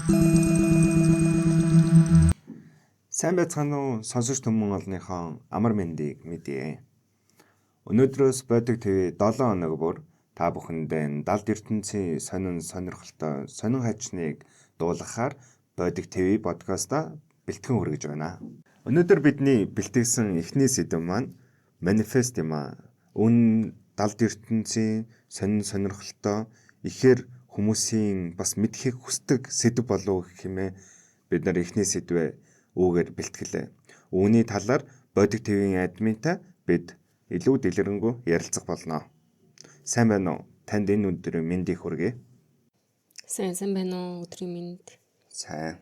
Сайн байцгаана уу, сонсогч түмэн олныхон амар мэндийг мэдье. Өнөөдрөөс Бодог ТV 7 хоног бүр та бүхэндээ далд ертөнцийн сонин сонирхолтой сонин хажныг дуулгахаар Бодог ТV подкаста бэлтгэн хүргэж байна. Өнөөдөр бидний бэлтгэсэн эхний сэдэв маань манифест юм аа. Үүн далд ертөнцийн сонин сонирхолтой ихээр хүмүүсийн бас мэдэхийг хүсдэг сэдэв болов гэх хэмээн бид нар эхний сэдвээ үүгээр бэлтгэлээ. Үүний талаар Бодог ТV-ийн админтай бид илүү дэлгэрэнгүй ярилцах болно. Сайн байна уу? Танд энэ өдрийн мэндийг хүргэе. Сайн байна уу? Өдрийн мэнд. Сайн.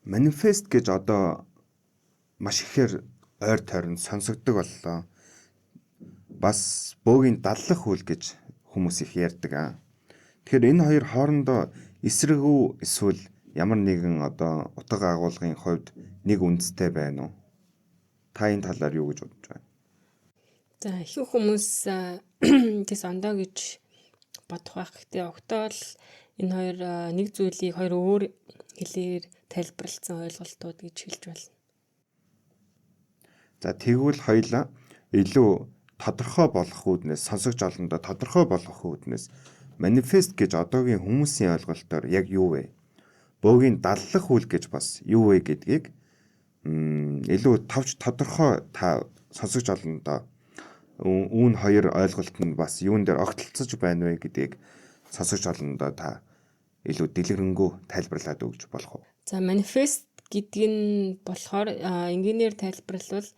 Манифест гэж одоо маш ихээр ойр тойронд сонсогддог боллоо. Бас бөөгийн даллах үйл гэж хүмүүс их ярьдаг. Тэгэхээр энэ хоёр хоорондоо эсрэг үү эсвэл ямар нэгэн одоо утга агуулгын хувьд нэг үндэстэй байна уу? Та энэ талаар юу гэж бодож байна? За, ихэнх хүмүүс тэс ондоо гэж бодох байх. Гэхдээ огтоо л энэ хоёр нэг зүйлийг хоёр өөр хэлээр тайлбарласан ойлголтууд гэж хэлж байна. За, тэгвэл хоёулаа илүү тодорхой болох үүднээс, сонсогч олондоо тодорхой болох үүднээс манифест гэж одоогийн хүмүүсийн ойлголтоор яг юу вэ? Бөөгийн даллах үйл гэж бас юу вэ гэдгийг илүү товч тодорхой та сонсогч олондоо үүн хоёр ойлголт нь бас юун дээр огтлцож байна вэ гэдгийг сонсогч олондоо та илүү дэлгэрэнгүй тайлбарлаад өгч болох уу? За, манифест гэдэг нь болохоор энгийнээр тайлбарлавал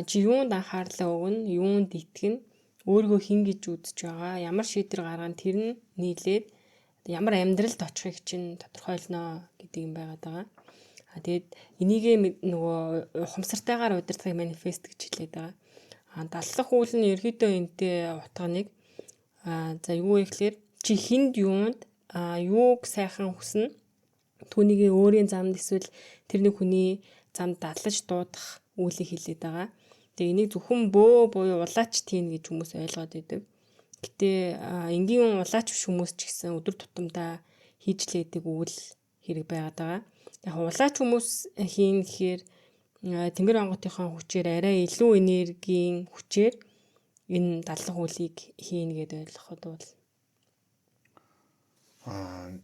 чи юунд анхаарлаа өгнө, юунд итгэнэ, өөрийгөө хэн гэж үзэж байгаа, ямар шийдвэр гаргана, тэр нь нийлээд ямар амьдралд очихыг чинь тодорхойлно гэдэг юм байгаад байгаа. А тэгээд энийгээ нөгөө ухамсартайгаар удирдахыг манифест гэж хэлээд байгаа. А даллах үйл нь ерөөдөө энтэй утга нэг. А за, юу вэ гэхээр чи хүнд юунд юуг сайхан хүснэ, түүнийг өөрийн замд эсвэл тэр нэг хүний замд даллаж дуудах үйлийг хэлээд байгаа. Тэгээ энийг зөвхөн бөө буюу улаач тийм гэж хүмүүс ойлгоод идэг. Гэтэ энгийн улаач биш хүмүүс ч гэсэн өдөр тутамдаа хийж лээдэг үйл хэрэг байгаад байгаа. Яг улаач хүмүүс хийн гэхээр тэнгэр онготынхоо хүчээр арай илүү энергийн хүчээр энэ даллах үйлийг хийн гэдээ ойлгоход бол.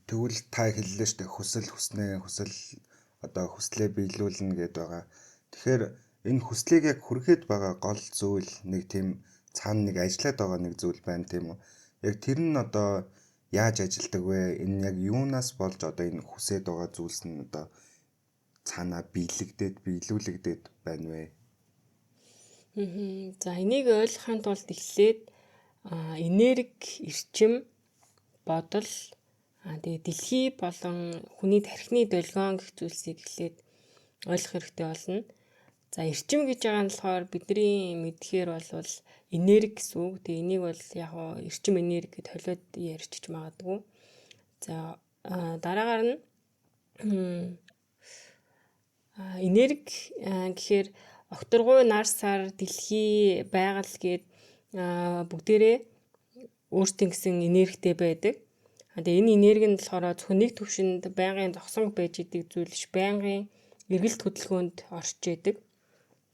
Тэгвэл та хэллээ шүү дээ, хүсэл хүснэ, хүсэл одоо хүслээ биелүүлнэ гэдээ байгаа. Тэгэхээр энэ хүслийг яг хүргээд байгаа гол зүйл нэг тийм цаана нэг ажиллаад байгаа нэг зүйл байна, тийм үү? Яг тэр нь одоо яаж ажилдаг вэ? Энэ яг юунаас болж одоо энэ хүсээд байгаа зүйлс нь одоо цаанаа биелэгдээд биелүүлэгдээд байна вэ? За, энийг ойлгохын тулд эхлээд энерги, эрчим, бодол, тэгээ дэлхий болон хүний тархины долгион гэх зүйлсийг эхлээд ойлгох хэрэгтэй болно. За, эрчим гэж байгаа нь болохоор бидний мэдхээр бол энерги гэсэн үг. Тэгээ энийг бол яг эрчим энерги гэд холиод ярьчих магадгүй. За, дараагаар нь энерги гэхээр огторгуй, нар сар, дэлхий, байгаль гээд бүгдээрээ өөрсдийн гэсэн энергитэй байдаг. Тэгээ энэ энерги нь болохоор зөвхөн нэг төвшөнд байнгын зогсон байж идэг зүйл биш, байнгын эргэлт хөдөлгөөнд орж идэг.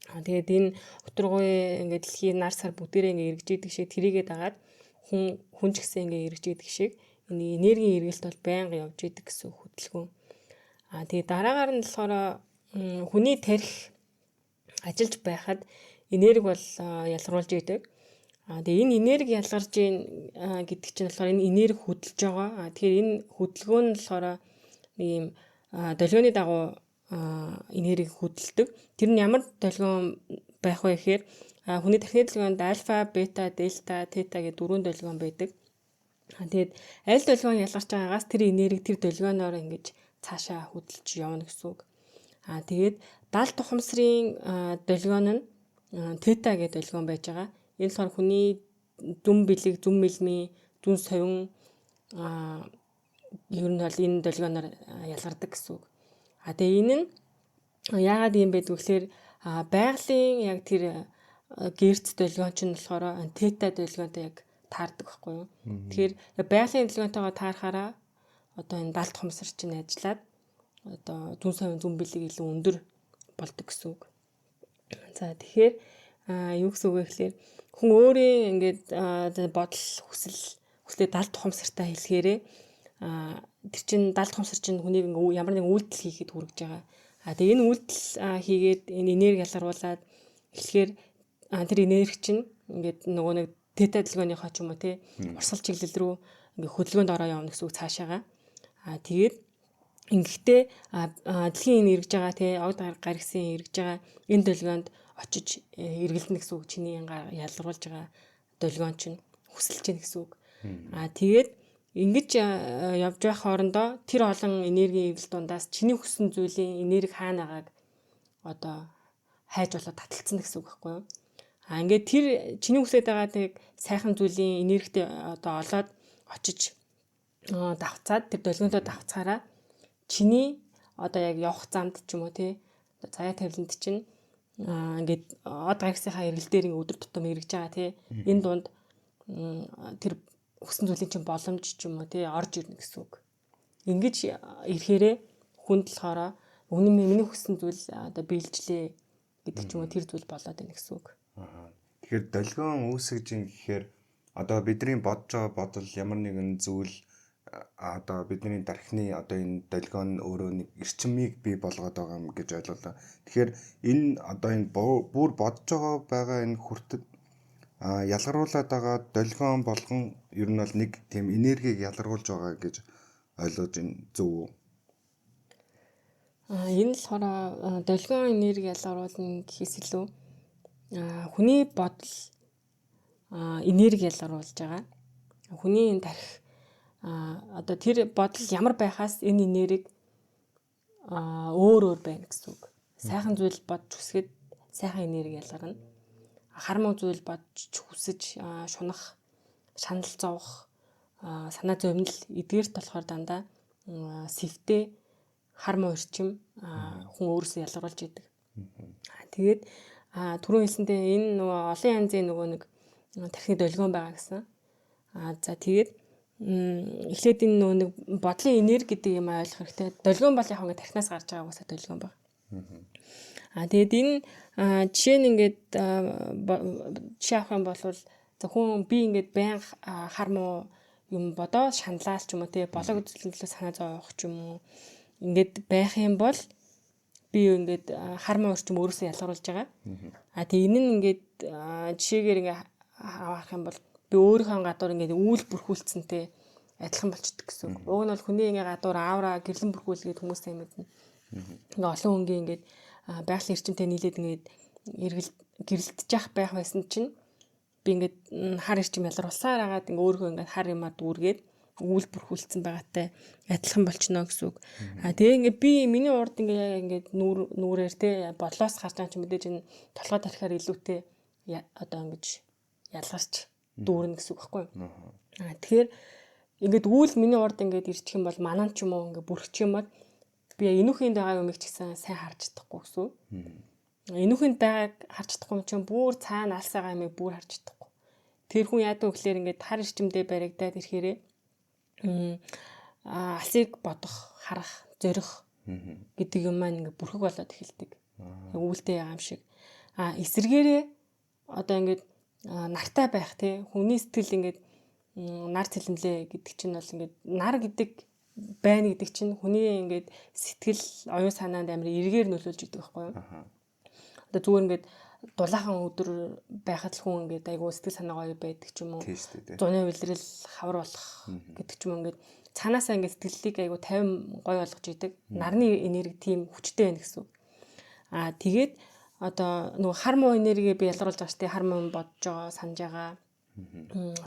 Тэгээд энэ огторгуй ингээд дэлхийн нар сар бүгдээрээ ингээд эргэж идэг шиг тэрийгээ дагаад хүн ч гэсэн ингээд эргэж идэг шиг энэ энергийн эргэлт бол байнга явж идэг гэсэн хөдөлгөөн. Тэгээд дараагаар нь болохоор хүний тархи ажиллаж байхад энерги бол ялгаруулж идэг. Тэгээ энэ энерги ялгарч ийн гэдэг чинь болохоор энэ энерги хөдөлж байгаа. Тэгэхээр энэ хөдөлгөөн нь болохоор нэг юм долгионы дагуу энерги хөдөлдөг. Тэр нь ямар долгион байх вэ гэхээр хүний тархины долгионд альфа, бета, дельта, тета гэх дөрвөн долгион байдаг. Тэгээд аль долгион ялгарч байгаагаас тэр энерги тэр долгионоор ингэж цаашаа хөдөлж явна гэсэн үг. Тэгээд далд ухамсарын долгион нь тета гэх долгион байж байгаа. Энэ болохоор хүний дүн бэлэг, зүм мэлмийн, зүн совин ер нь бол энэ долгионоор ялгардаг гэсэн үг. Тэгээ энэ нь яагаад ийм байдг вэ гэхээр байгалийн яг тэр герц долгион чинь болохоор тета долгионтой яг таардаг байхгүй юу. Тэгэхээр байгалийн долгионтойгоо таарахаараа одоо энэ далд хумсар чинь ажиллаад одоо зүүн совин зүүн бэлэг илүү өндөр болдог гэсэн үг. За тэгэхээр юу гэсэн үг вэ гэхээр хүн өөрийн ингээд бодол хүсэл хүслээ далд ухамсартай хэлэхээрээ тэр чинь далд ухамсар чинь хүнийг ингээ ямар нэгэн үйлдэл хийхэд хүргэж байгаа. Тэгээ энэ үйлдэл хийгээд энэ энерги ялгаруулад эхлэхээр тэр энерги чинь ингээд нөгөө нэг тета дэлгөөнийхөө ч юм уу те урсгал чиглэл рүү ингээ хөдөлгөөнд ороо явна гэсэн үг цаашаага. Тэгээд ингэхдээ дэлхийн энэ эргэж байгаа те огд гаргасан эргэж байгаа энэ долгионд очиж эргэлдэнэ гэсэн үг, чиний ялгаруулж байгаа долгион чинь хүсэлж гин гэсэн үг. Тэгээд ингэж явж байх хоорондоо тэр олон энергийн эргэлт дундаас чиний хүссэн зүйлийн энерги хаанагааг одоо хайж болоод таталцсан гэсэн үг байхгүй юу? Ингээд тэр чиний хүсэж байгаа нэг сайхан зүйлийн энергитэй одоо олоод очиж давхцаад тэр долгиондоо давхцаараа чиний одоо яг явах замд ч юм уу те заяа тавиланд чинь ингээд од гаргасынхаа эргэлдээр ингээд өдөр тутам эргэж байгаа те энэ дунд тэр хүссэн зүйлийн чинь боломж ч юм уу те орж ирнэ гэсэн үг. Ингэж ирэхээрээ хүнд болохоор үнэн миний хүссэн зүйл одоо биелжлээ гэдэг ч юм уу тэр зүйл болоод байна гэсэн үг. Тэгэхээр долгион үүсгэж ин гэхээр одоо бидний бодож байгаа бодол ямар нэгэн зүйл одоо бидний дархны одоо энэ долгион өөрөө нэг эрчмийг бий болгоод байгаа юм гэж ойлголоо. Тэгэхээр энэ одоо энэ бүр бодож байгаа энэ хүртэл ялгаруулад байгаа долгион болгон ер нь бол нэг тийм энергийг ялгаруулж байгаа гэж ойлгож энэ зөв үү? Энэ болохоор долгион энерги ялгаруулна гэхээс илүү хүний бодол энерги ялгаруулж байгаа. Хүний энэ тархи одоо тэр бодол ямар байхаас энэ энерги өөр өөр байна гэсэн үг. Сайхан зүйл бодж хүсгэд сайхан энерги ялгарна. Хар муу зүйл бодж хүсэж шунах, шанал зовох, санаа зовнил эдгээрт болохоор дандаа сэвтэй хар муу эрчим хүн өөрөөсөө ялгаруулж идэг. Тэгээд түрүүн хэлсэнтэй энэ нөгөө олон янзын нөгөө нэг тархины долгион байгаа гэсэн. За тэгээд эхлээд энэ нөгөө нэг бодлын энерги гэдэг юм ойлгох хэрэгтэй. Долгион бол яг ингээд тархинаас гарч байгаа угаасаа долгион баг. Тэгээд энэ жишээ нь ингээд жишээ авах юм бол за хүн би ингээд байнга хар муу юм бодоо шаналал ч юм уу те болог зүйлийн төлөө санаа зовох ч юм уу ингээд байх юм бол би ингээд хар муу эрчим өөрөөсөө ялгаруулж байгаа. Тэгээ энэ нь ингээд жишээгээр ингээд авах юм бол би өөрийнхөө гадуур ингээд үүл бүрхүүлцэнтэй адилхан болчдөг гэсэн үг. Уг нь бол хүний ингээд гадуур аавра гэрлэн бүрхүүлгээд хүмүүс сайн мэднэ. Ингээ олон хүнгийн ингээд байгалийн эрчимтэй нийлээд ингээд эргэл гэрэлтэж байх байсан чинь би ингээд хар эрчим ялгаруулсаар агаад ингээ өөрийнхөө ингээд хар юмаа дүүргээд үүл бүрхүүлсэн байгаатай адилхан болчихно гэсэн үг. Тэгээ ингээд би миний урд ингээ яг ингээд нүүрээр те бодлоос гарч байгаа ч мэдээж энэ толгой тархиар илүүтэй одоо ингэж ялгарч дүүрнэ гэсэн үг байхгүй юу? Тэгэхээр ингээд үүл миний урд ингээд ирчих юм бол манан ч юм уу ингээд бүрхчих юм бол би энүүхэнд байгаа юмыг ч гэсэн сайн харж чадахгүй гэсэн үг. Энүүхэнд байгааг харж чадахгүй юм чинь бүр цаана алс байгаа юмыг бүр харж чадахгүй. Тэр хүн яадаг вэ гэхээр ингээд хар эрчимдээ баригдаад ирэхээрээ алсыг бодох, харах, зорих гэдэг юм маань ингээд бүрхэг болоод эхэлдэг. Үүлтэй байгаа юм шиг. Эсэргээрээ одоо ингээд нартай байх тий хүний сэтгэл ингээд нар цэлмлээ гэдэг чинь бол ингээд нар гэдэг байна гэдэг чинь хүний ингээд сэтгэл оюун санаанд амар эргээр нөлөөлж идэг байхгүй юу? Одоо зүгээр ингээд дулаахан өдөр байхад л хүн ингээд айгуу сэтгэл санаа гоё байдаг ч юм уу. Зуны улирал хавар болох гэдэг ч юм уу ингээд цаанаасаа ингээд сэтгэлийг айгуу 50 гоё болгож идэг. Нарны энерги тийм хүчтэй байна гэсэн үг. Тэгээд одоо нөгөө хар муу энергийг би ялгаруулж байгаа шүү дээ. Хар муу бодож байгаа, санаж байгаа,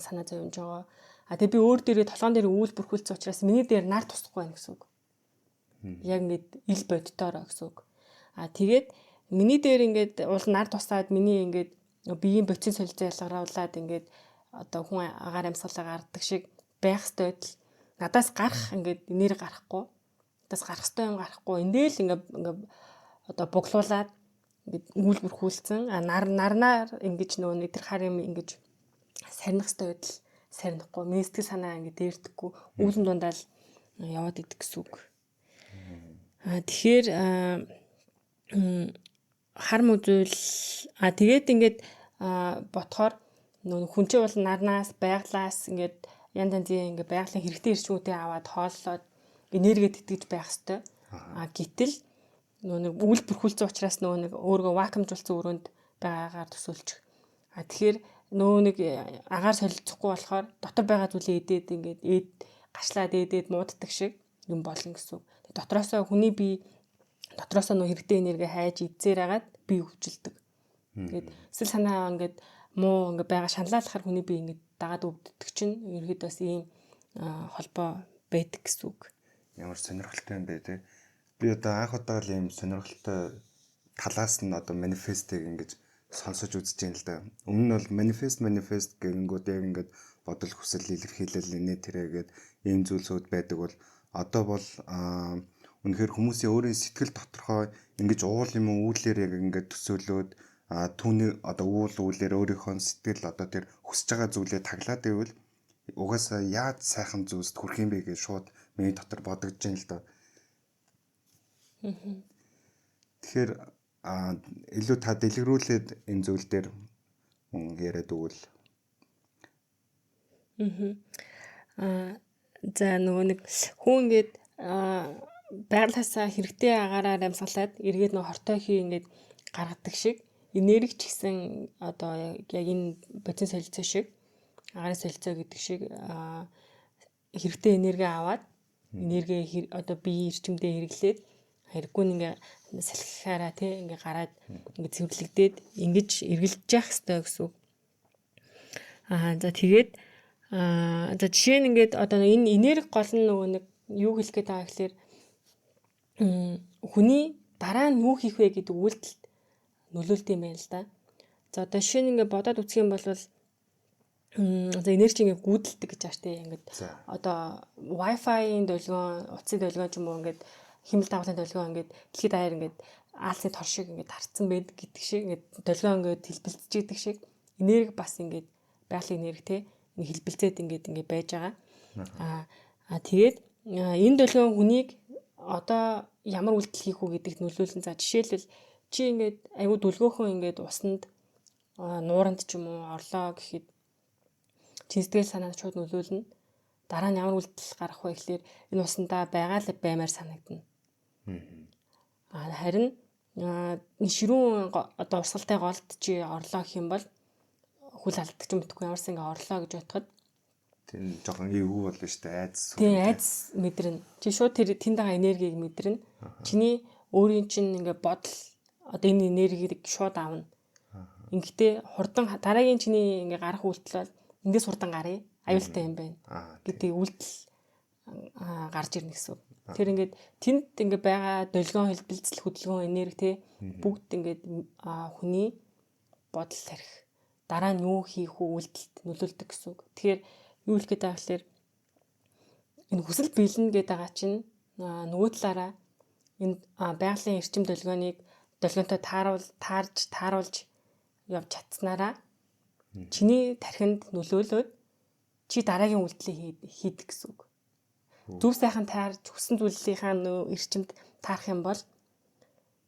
санаа зовж байгаа. Тэгээ би өөр дээрээ толгоон дээр үүл бүрхүүлсэн учраас миний дээр нар тусахгүй байна гэсэн үг. Яг ингээд ил боддоороо гэсэн үг. Тэгээд миний дээр ингээд уул нар тусаад миний ингээд биеийн бодисын солилцоо ялгаруулад ингээд одоо хүн агаар амьсгалаа гардаг шиг байх ёстой байтал надаас гарах ингээд энерги гарахгүй. Надаас гарах ёстой юм гарахгүй. Эндээ л ингээд одоо буглуулад ингээд үүл бүрхүүлсэн. Нарнаар ингэж нөгөө нэг тэр хар юм ингэж сарних ёстой байтал сарнихгүй. Миний сэтгэл санаа ингээд дээрдэхгүй. Үүлэн дундаа л яваад идэг гэсэн үг. Тэгэхээр хар муу зүйл тэгээд ингээд ботхоор нөө хүн чинь бол нарнаас, байглаас ингээд янз янзын ингээд байгалийн хэрэгтэй эрчмүүдээ аваад хооллоод энерги тэтгэж байх хэвээр. Гэтэл нөө нэг үйл бүрхүүлсэн учраас нөө нэг өөргөө вакуумжуулсан өрөөнд байгаагаар төсөөлчих. Тэгэхээр нөө нэг агаар солилцохгүй болохоор дотор байгаа зүйлээ эдээд ингээд эд гашлаад эдээд мууддаг шиг юм болно гэсэн үг. Дотроосоо хүний бие дотроосоо нөө хэрэгтэй энерги хайж идсээр агаад бие өвчлөдөг. Тэгээд сэтгэл санаа ингээд муу ингээд байгаа шаналлахаар хүний бие ингээд дагаад өвддөг чинь ерөөд бас ийм холбоо байдаг гэсэн үг. Ямар сонирхолтой юм бэ те. Би одоо анх удаа л ийм сонирхолтой талаас нь одоо манифестыг ингэж сонсож үзэж байна л да. Өмнө нь бол манифест гэнгүүт яг ингээд бодол хүсэл илэрхийлэл инээ тэрээгээд ийм зүйлсүүд байдаг бол одоо бол үнэхээр хүмүүсийн өөрийн сэтгэл доторхоо ингэж уул юм уу үүлээр яг ингээд төсөөлөөд түүний одоо уул үүлээр өөрийнхөө сэтгэл одоо тэр хүсэж байгаа зүйлээ таглаад ивэл угаасаа яаж сайхан зүйлсд хүрэх юм бэ гэж шууд миний дотор бодогдож байна л да. Тэгэхээр илүү та дэлгэрүүлээд энэ зүйл дээр яриад өгвөл. За нөгөө нэг хүн ингээд байгалаасаа хэрэгтэй агаараар амьсгалаад эргээд нөгөө хортой хий ингээд гаргадаг шиг энерги ч гэсэн одоо яг энэ бодис солилцоо шиг агаарын солилцоо гэдэг шиг хэрэгтэй энерги аваад энерги одоо бие эрчимдээ хэрэглээд хэрэггүй нь ингээ салхихаараа тий ингээ гараад ингээ цэвэрлэгдээд ингэж эргэлдэж явах хэрэгтэй гэсэн үг. За тэгээд за жишээ нь ингээд одоо энэ энерги гол нь нөгөө нэг юу хэлэх гээд байгаа гэхлээр хүний дараа нь юу хийх вэ гэдэг үйлдэлд нөлөөлдөг юм байна л да. За одоо жишээ нь ингээд бодоод үзэх юм бол за энерги ингээд гүйдэлдэг гэж ааш тий ингээд одоо Wi-Fi-ийн долгион, утасны долгион ч юм уу ингээд химэл дагуулын долгион ингээд дэлхийд даяар ингээд аалзны тор шиг ингээд тарцсан байд гэдэг шиг ингээд долгион ингээд хэлбэлцэж идэг шиг энерги бас ингээд байгалийн энерги тий хэлбэлцээд ингээд ингээд байж байгаа. Тэгээд энэ долгион хүнийг одоо ямар үйлдэл хийх үү гэдэгт нөлөөлөн. За жишээлбэл чи ингээд айгүй дүлгөөхөн ингээд усанд нууранд ч юм уу орлоо гэхэд чин сэтгэл санаанд шууд нөлөөлнө. Дараа нь ямар үйлдэл гарах вэ гэхлээр энэ усандаа байгаа л баймаар санагдана. Харин ширүүн одоо урсгалтай голд чи орлоо гэх юм бол хүл алддаг ч юм битгүй ямарсан ингээ орлоо гэж бодоход тэр жоохон эвгүй болно шүү дээ, айдас. Тийм, айдас мэдэрнэ. Чи шууд тэр тэнд байгаа энергийг мэдэрнэ. Чиний өөрийн чинь ингээ бодол одоо энэ энергийг шууд авна. Ингэхдээ хурдан дараагийн чиний ингээ гарах үйлдэл бол эндээс хурдан гаръя. Аюултай юм байна гэдэг үйлдэл гарч ирнэ гэсэн үг. Тэр ингээд тэнд ингээ байгаа долгион хэлбэлцэл хөдөлгөөн энерги те бүгд ингээд хүний бодол тарих дараа нь юу хийх үү үйлдэлд нөлөөлдөг гэсэн үг. Тэгэхээр юу хэлэх гээд байгаа гэхлээр энэ хүсэл биелнэ гэдэг байгаа чинь нөгөө талаараа энэ байгалийн эрчим долгионыг долгионтой тааруулж явж чадсанараа чиний тархинд нөлөөлөөд чи дараагийн үйлдэлийг хийдэг гэсэн үг. Зөв сайхан таарч хүссэн зүйлийнхаа нөө эрчимд таарах юм бол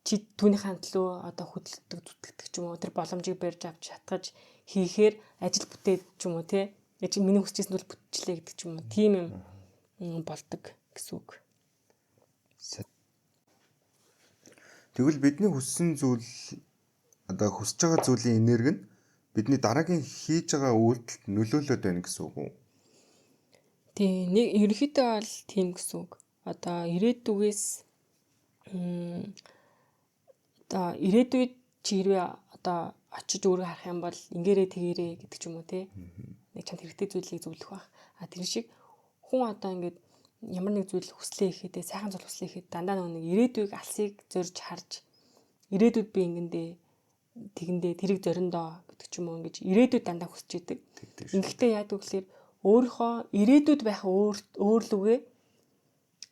чи түүнийхээ төлөө одоо хөдөлгдөг, зүтгэдэг ч юм уу тэр боломжийг барьж авч шатгаж хийхээр ажил бүтээд ч юм уу те чи миний хүсэж байсан зүйл бүтчихлээ гэдэг ч юм уу тийм юм болдог гэсэн үг. Тэгвэл бидний хүссэн зүйл одоо хүсэж байгаа зүйлийн энерги нь бидний дараагийн хийж байгаа үйлдэлд нөлөөлөд байна гэсэн үг үү? Тийм, нэг ерөнхийдөө бол тийм гэсэн үг. Одоо ирээдүгээс одоо ирээдүйд чи хэрвээ одоо очиж өөрөө харах юм бол ингээрээ тэгээрээ гэдэг ч юм уу те. Нэг чамд хэрэгтэй зүйлийг зөвлөх байх. А тэр шиг хүн одоо ингээд ямар нэг зүйл хүслээ ихэдээ сайхан зүйл хүслээ ихэд дандаа нэг ирээдүйг алсыг зорж харж ирээдүйд би ингэндээ тэгэндээ тэрийг зориндоо гэдэг ч юм уу ингэж ирээдүйд дандаа хүсэж идэг. Ингэхдээ яадаг гэхлээр өөрийнхөө ирээдүйд байх өөрлөгөө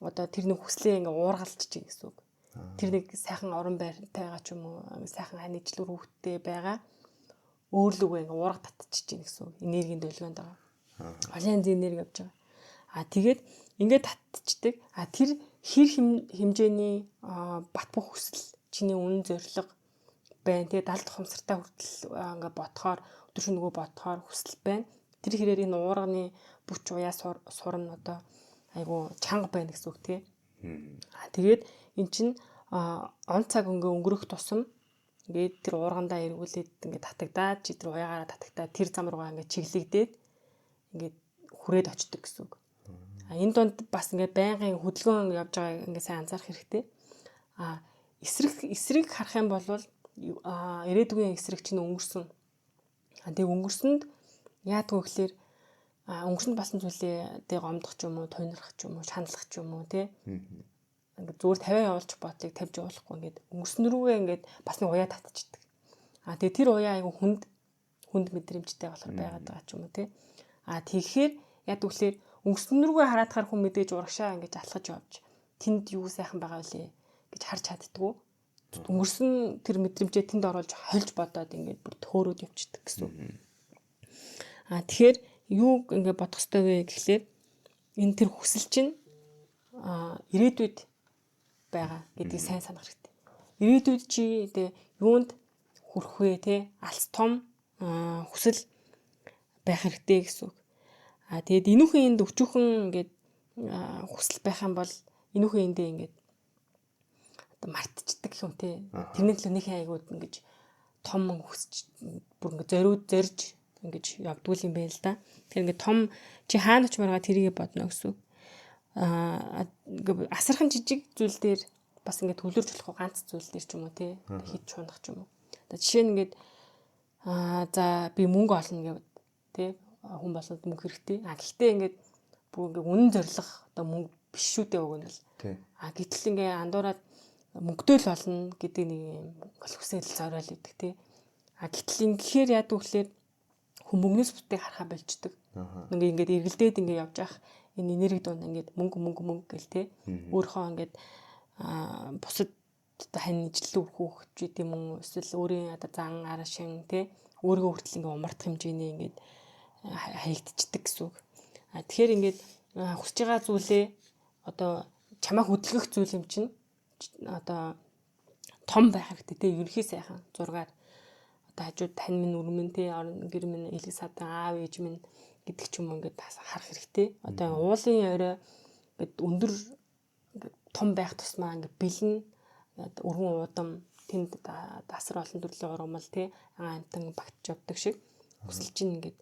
одоо тэр нэг хүслээ ингээ уургалж чинь гэсэн үг. Тэр нэг сайхан орон байртайгаа ч юм уу сайхан хань ижлүүр хүүхдтэй байгаа өөрлөгөө ингээ уурга татчих чинь гэсэн үг. Энергийн долгионд байгаа. Олон янзын энерги явж байгаа. А тэгээд Ингээд татчихдаг. А тэр хэр хэмжээний бат бөх хүсэл, чиний үнэн зорилго байна те, далд ухамсартай хүртэл ингээд бодохоор, өдөр шөнөгөө бодохоор хүсэл байна. Тэр хэрээр энэ уурганы бүч уяа сурна одоо айгу чанга байна гэсэн үг те. А тэгээд эн чинь он цаг ингээ өнгөрөх тусам ингээд тэр уургандаа эргүүлээд ингээд татагдаад, чи тэр уяагаараа татагдаад тэр зам руугаа ингээд чиглэгдээд ингээд хүрээд очдөг гэсэн үг. А энэ дунд бас ингээд байнгын хөдөлгөөн явж байгааг ингээд сайн анзаарах хэрэгтэй. А эсрэг харах юм бол ирээдүйн эсрэг чинь өнгөрсөн. А тэгээ өнгөрсөнд яадаг вэ гэхээр өнгөрсөнд болсон зүйлээ тэг гомдох ч юм уу, тойнрох ч юм уу, шаналлах ч юм уу тий. Ингээд зүгээр тавиа явуулчих бодлыг тавьж явуулахгүй ингээд өнгөрсөн рүүгээ ингээд бас нэг уяа татчихдаг. А тэгээ тэр уяа айгу хүнд хүнд мэдрэмжтэй болохоор байгаад байгаа ч юм уу тий. А тэгэхээр яадаг вэ гэхээр өнгөрсөн рүүгээ хараадахаар хүн мэдээж урагшаа ингэж алхаж явж тэнд юу сайхан байгаа вэ гэж харж чаддгүй. Өнгөрсөн тэр мэдрэмжээ тэнд оруулж хольж бодоод ингээд бүр төөрөөд явчихдаг гэсэн үг. А тэгэхээр юуг ингээд бодох ёстой вэ гэхлээр энэ тэр хүсэл чинь ирээдүйд байгаа гэдгийг сайн санах хэрэгтэй. Ирээдүйд чи тэ юунд хүрэх вэ те, алс том хүсэл байх хэрэгтэй гэсэн үг. А тэгээд энүүхэн энд өчүүхэн ингээд хүсэл байх юм бол энүүхэн эндээ ингээд одоо мартчихдаг юм те. Тэрний төлөө нэг айгууд ингэж том хүсч бүр ингээд зориуд зорж ингэж явдггүй юм байна л да. Тэгэхээр ингээд том чи хаана очимоор байгаа тэрийгэ бодно гэсэн үг. Аа асархан жижиг зүйл дээр бас ингээд төвлөрч болохгүй, ганц зүйл дээр ч юм уу те, хийж чунах ч юм уу. Одоо жишээ нь ингээд за би мөнгө олно гэв те, хүн болонд мөнгө хэрэгтэй. А гэхдээ ингээд бүр ингээд үнэн зорилго одоо мөнгө биш шүү дээ уг нь л. А гэтэл ингээд андуураад мөнгөтэй л болно гэдэг нэг юм хүсэл зориол идэг те. А гэтэл ингэхээр яадаг вэ гэхээр хүн мөнгнөөс бүтээ харахаа болчдөг. Ингээ ингээд эргэлдээд ингээ явж явах энэ энерги дунд ингээд мөнгө мөнгө мөнгө гэл те. Өөрийнхөө ингээд бусад одоо хань ижил хүүхд ч гэдэм үү, эсвэл өөрийн одоо зан ар шин те, өөрийгөө хүртэл ингээ умардах хэмжээний ингээд хаягдчихдаг гэсэн үг. А тэгэхээр ингээд хүсэж байгаа зүйлээ одоо чамайг хөдөлгөх зүйл юм чинь одоо том байх хэрэгтэй те, ерөнхий сайхан зургаар одоо хажууд тань минь өрмөн те, орон гэр минь элэг садан аав ээж минь гэдэг ч юм уу ингээд харах хэрэгтэй. Одоо уулын орой ингээд өндөр ингээд том байх тусмаа ингээд бэлэн өргөн уудам тэнд дасар олон төрлийн ургамал те, амтан багтж явдаг шиг хүсэл чинь ингээд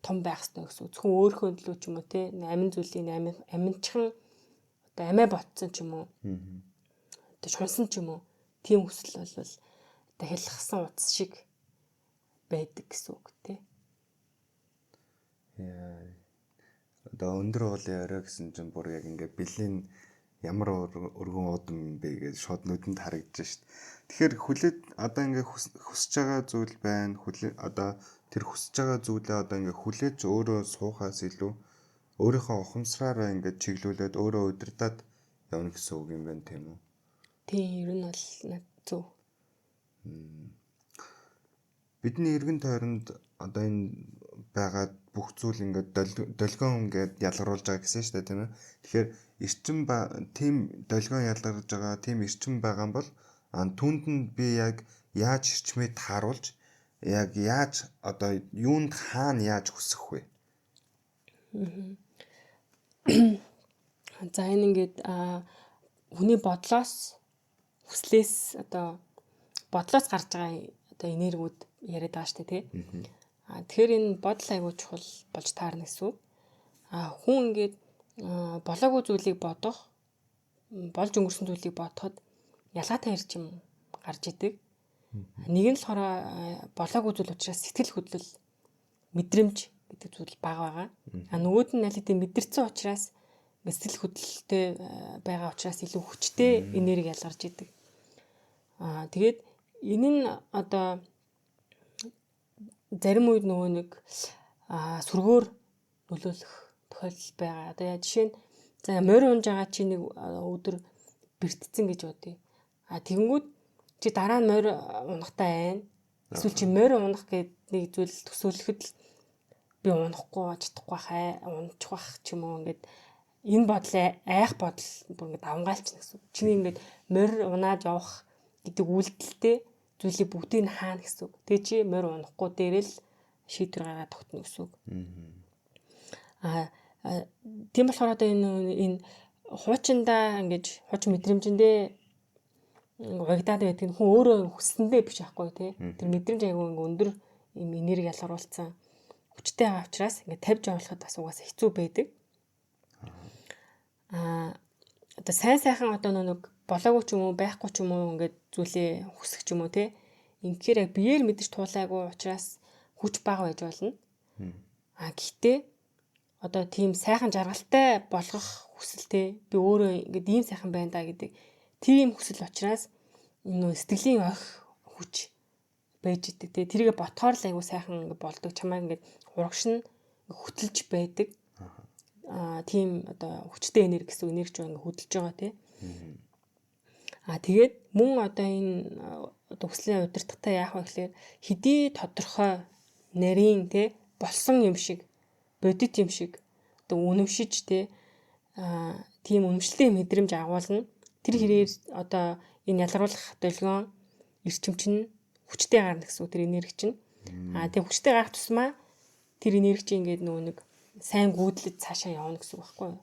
том байх хэрэгтэй гэсэн. Зөвхөн өөрийнхөө төлөө ч юм уу те, амин зүйлийн аминчхан одоо амиа ботсон ч юм уу, одоо шунсан ч юм уу, тийм хүсэл бол одоо хялгасан утас шиг байдаг гэсэн үг те. Яа. Одоо өндөр уулын орой гэсэн чинь бүр яг ингээ бэлэн ямар өргөн уудам юм бэ гэж шууд нүдэнд харагдаж шít. Тэгэхээр хүлээд одоо ингээ хүсэж байгаа зүйл байна. Хүлээ одоо тэр хүсэж байгаа зүйлээ одоо ингээ хүлээж өөрөө суухаас илүү өөрийнхөө ухамсараараа ингээ чиглүүлээд өөрөө удирдах явна гэсэн үг юм байна тийм үү? Тийм, ер нь бол зөв. Бидний эргэн тойронд одоо энэ байгаа бүх зүйл ингээд долгион ингээд ялгаруулж байгаа гэсэн шүү дээ тийм ээ. Тэгэхээр эрчим тийм долгион ялгарж байгаа тийм эрчим байгаа юм бол түүнд нь би яг яаж эрчмээ тааруулж яг яаж одоо юунд хаана яаж хүсэх вэ? За энэ ингээд хүний бодлоос хүслээс одоо бодлоос гарч байгаа одоо энергиуд яриад байгаа шүү дээ тий. А тэгэхээр энэ бодол айгүй чухал болж таарна гэсэн үг. А хүн ингээд болоогүй зүйлийг бодох, болж өнгөрсөн зүйлийг бодоход ялгаатай эрчим гарч идэг. Нэг нь болохоор болоогүй зүйл учраас сэтгэл хөдлөл, мэдрэмж гэдэг зүйл бага байгаа. А нөгөөд нь аль хэдийн мэдэрсэн учраас ингээд сэтгэл хөдлөлттэй байгаа учраас илүү хүчтэй энерги ялгарч идэг. А тэгээд энэ нь одоо зарим үед нөгөө нэг сүргөөр нөлөөлөх тохиолдол байгаа. Одоо яа жишээ нь за морь унж байгаа чи нэг өдөр бэртцэн гэж бодъё. А тэгэнгүүт чи дараа нь морь унахтай байна. Эсвэл чи морь унах гээд нэг зүйл төсөөлөхөд л би унахгүй чадахгүй хай унчих бах ч юм уу ингээд Энэ бодол айх бодол бүр ингээд давмгайлчихна гэсэн үг. Чиний ингээд морь унааж явах гэдэг үйлдэлтэй зүйлийг бүгдийг нь хаана гэсэн үг. Тэгээ чи морь унахгүй дээрэл шийдвэр гаргаад тогтно гэсэн үг. Аа тийм болохоор одоо энэ хуучиндаа ингэж хуучин мэдрэмжэндээ уягдаад байдаг нь хүн өөрөө хүссэндээ биш аахгүй тий. Тэр мэдрэмж айгүй ингээ өндөр юм энерги ялгаруулсан хүчтэй байгаа учраас ингээ тавьж явуулахад бас угаасаа хэцүү байдаг. Аа одоо сайн сайхан одоо нэг болоогүй ч юм уу байхгүй ч юм уу ингээд зүйлээ хүсэх ч юм уу тий. Инхээр яг биеэр мэдэрч туулаагүй учраас хүч бага байж болно. Аа гэхдээ одоо тийм сайхан жаргалтай болгох хүсэл те би өөрөө ингээд ийм сайхан байна да гэдэг тийм хүсэл учраас энэ нөө сэтгэлийн ох хүч байж идэг те тэрийг ботхоор л айгу сайхан ингээд болдог, чамайг ингээд урагш нь хөтөлж байдаг. Аа тийм одоо хүчтэй энерги гэсэн энерги ч ингээд хөдөлж байгаа те. Аа тэгээд мөн одоо энэ одоо хүслийн удирдахтай яах вэ гэхээр хэдий тодорхой нарийн те болсон юм шиг бодит юм шиг одоо үнэмшиж те тийм үнэмшлээ мэдрэмж агуулна. Тэр хэрээр одоо энэ ялгаруулах долгион эрчим чинь хүчтэй гарна гэсэн үг тэр энерги чинь. Аа тэг хүчтэй гарах тусмаа тэр энерги чинь ингээд нөгөө нэг сайн гүйдлэж цаашаа явна гэсэн үг байхгүй юу?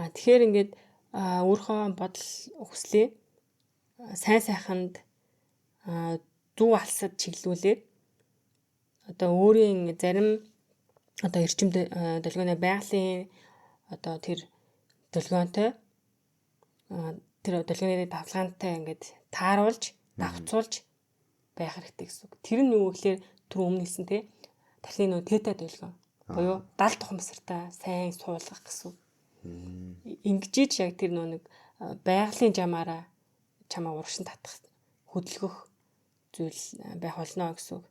Аа тэгэхээр ингээд өөрийнхөө бодол хүслээ сайн сайханд зөв алсад чиглүүлээд одоо өөрийн зарим одоо эрчим долгионы байгалийн одоо тэр долгионтой тэр долгионы давлгаантай ингээд тааруулж давхцуулж байх хэрэгтэй гэсэн үг. Тэр нь юу гэхээр түр өмнө хэлсэн те тархины нөө тета долгион буюу 70 тухамсартай сайн суулгах гэсэн үг. Ингэж яг тэр нөө нэг байгалийн жамаараа чамаа урагшин татах хөдөлгөх зүйл байх болно гэсэн үг.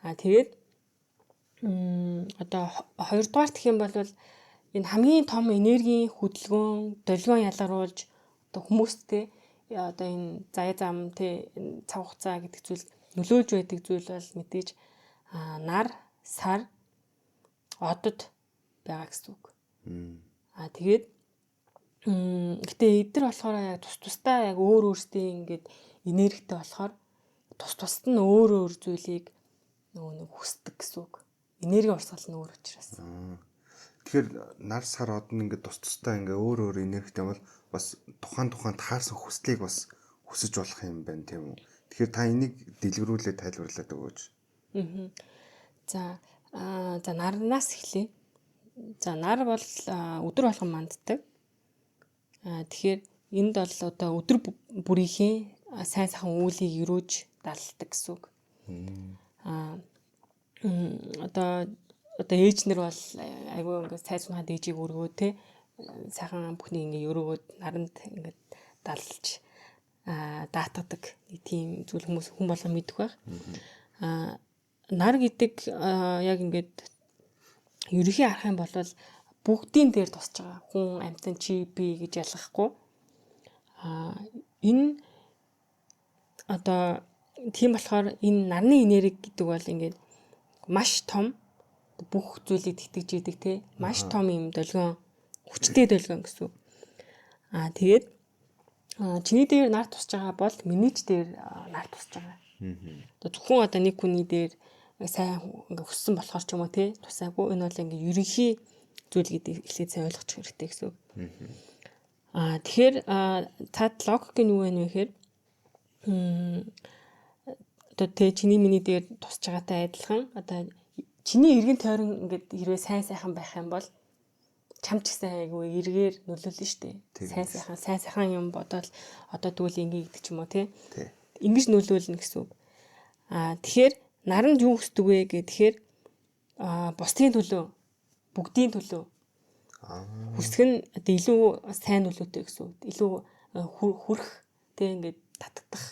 Аа тэгээд одоо хоёрдугаар гэх юм бол энэ хамгийн том энергийн хөдөлгөөн, долгион ялгаруулж одоо хүмүүсттэй одоо энэ заяа зам тэ цаг хугацаа гэдэг зүйл нөлөөлж байдаг зүйл бол мэдээж нар, сар, одод байгаа гэсэн үг. Аа тэгээд гэтээ эдгээр болохоор яг тус тусдаа яг өөр өөрсдийн ингээд энергитэй болохоор тус тусад нь өөр өөр зүйлийг нөгөө нэг хүсдэг гэсэн үг. Энерги урсгал нь өөр учраас. Тэгэхээр нар сар од нь ингээд тус тусдаа ингээд өөр өөр энергитэй бол бас тухайн тухайн таарсан хүслийг бас хүсэж болох юм байна тийм үү? Тэгэхээр та энийг дэлгэрүүлээд тайлбарлаад өгөөч. За за нарнаас эхлэе. За нар бол өдөр болгон манддаг. Тэгэхээр энд бол одоо өдөр бүрийнхээ сайн сайхан үүлийг өрөөж далладаг гэсэн үг. Одоо ээж нар бол айгүй ингээд сайн сунхад ээжийг өргөө те сайхан бүхнийг ингээд өрөөгөөд наранд ингээд даллж даатгадаг нэг тийм зүйл хүмүүс хүн болгон мэдэх байх. Нар гэдэг яг ингээд ерөнхий харах юм бол бүгдийн дээр тусч байгаа. Хүн, амьтан, чи, би гэж ялгахгүй. Энэ одоо тийм болохоор энэ нарны энерги гэдэг бол ингээд маш том бүх зүйлийг тэтгэж идэг те маш том юм долгион, хүчтэй долгион гэсэн үг. Тэгээд чиний дээр нар тусч байгаа бол миний ч дээр нар тусч байгаа. Одоо зөвхөн одоо нэг хүний дээр сайн ингээ хүссэн болохоор ч юм уу те тусаагүй. Энэ бол ингээ ерөнхий зүйл гэдэг эхлээд сайн ойлгох хэрэгтэй гэсэн үг. Тэгэхээр цаад логик нь юу вэ гэхээр одоо тэ чиний миний дээр тусч байгаатай адилхан одоо чиний эргэн тойрон ингээд хэрвээ сайн сайхан байх юм бол чам ч гэсэн айгүй эргээр нөлөөлнө шүү дээ. Сайн сайхан юм бодоол одоо тэгвэл ингэ гэдэг ч юм уу тий. Ингэж нөлөөлнө гэсэн үг. Тэгэхээр наранд юу хүсдэг вэ гэхээр бусдын төлөө, бүгдийн төлөө хүсэх нь одоо илүү сайн нөлөөтэй гэсэн үг. Илүү хүрх тий ингээд татагдах.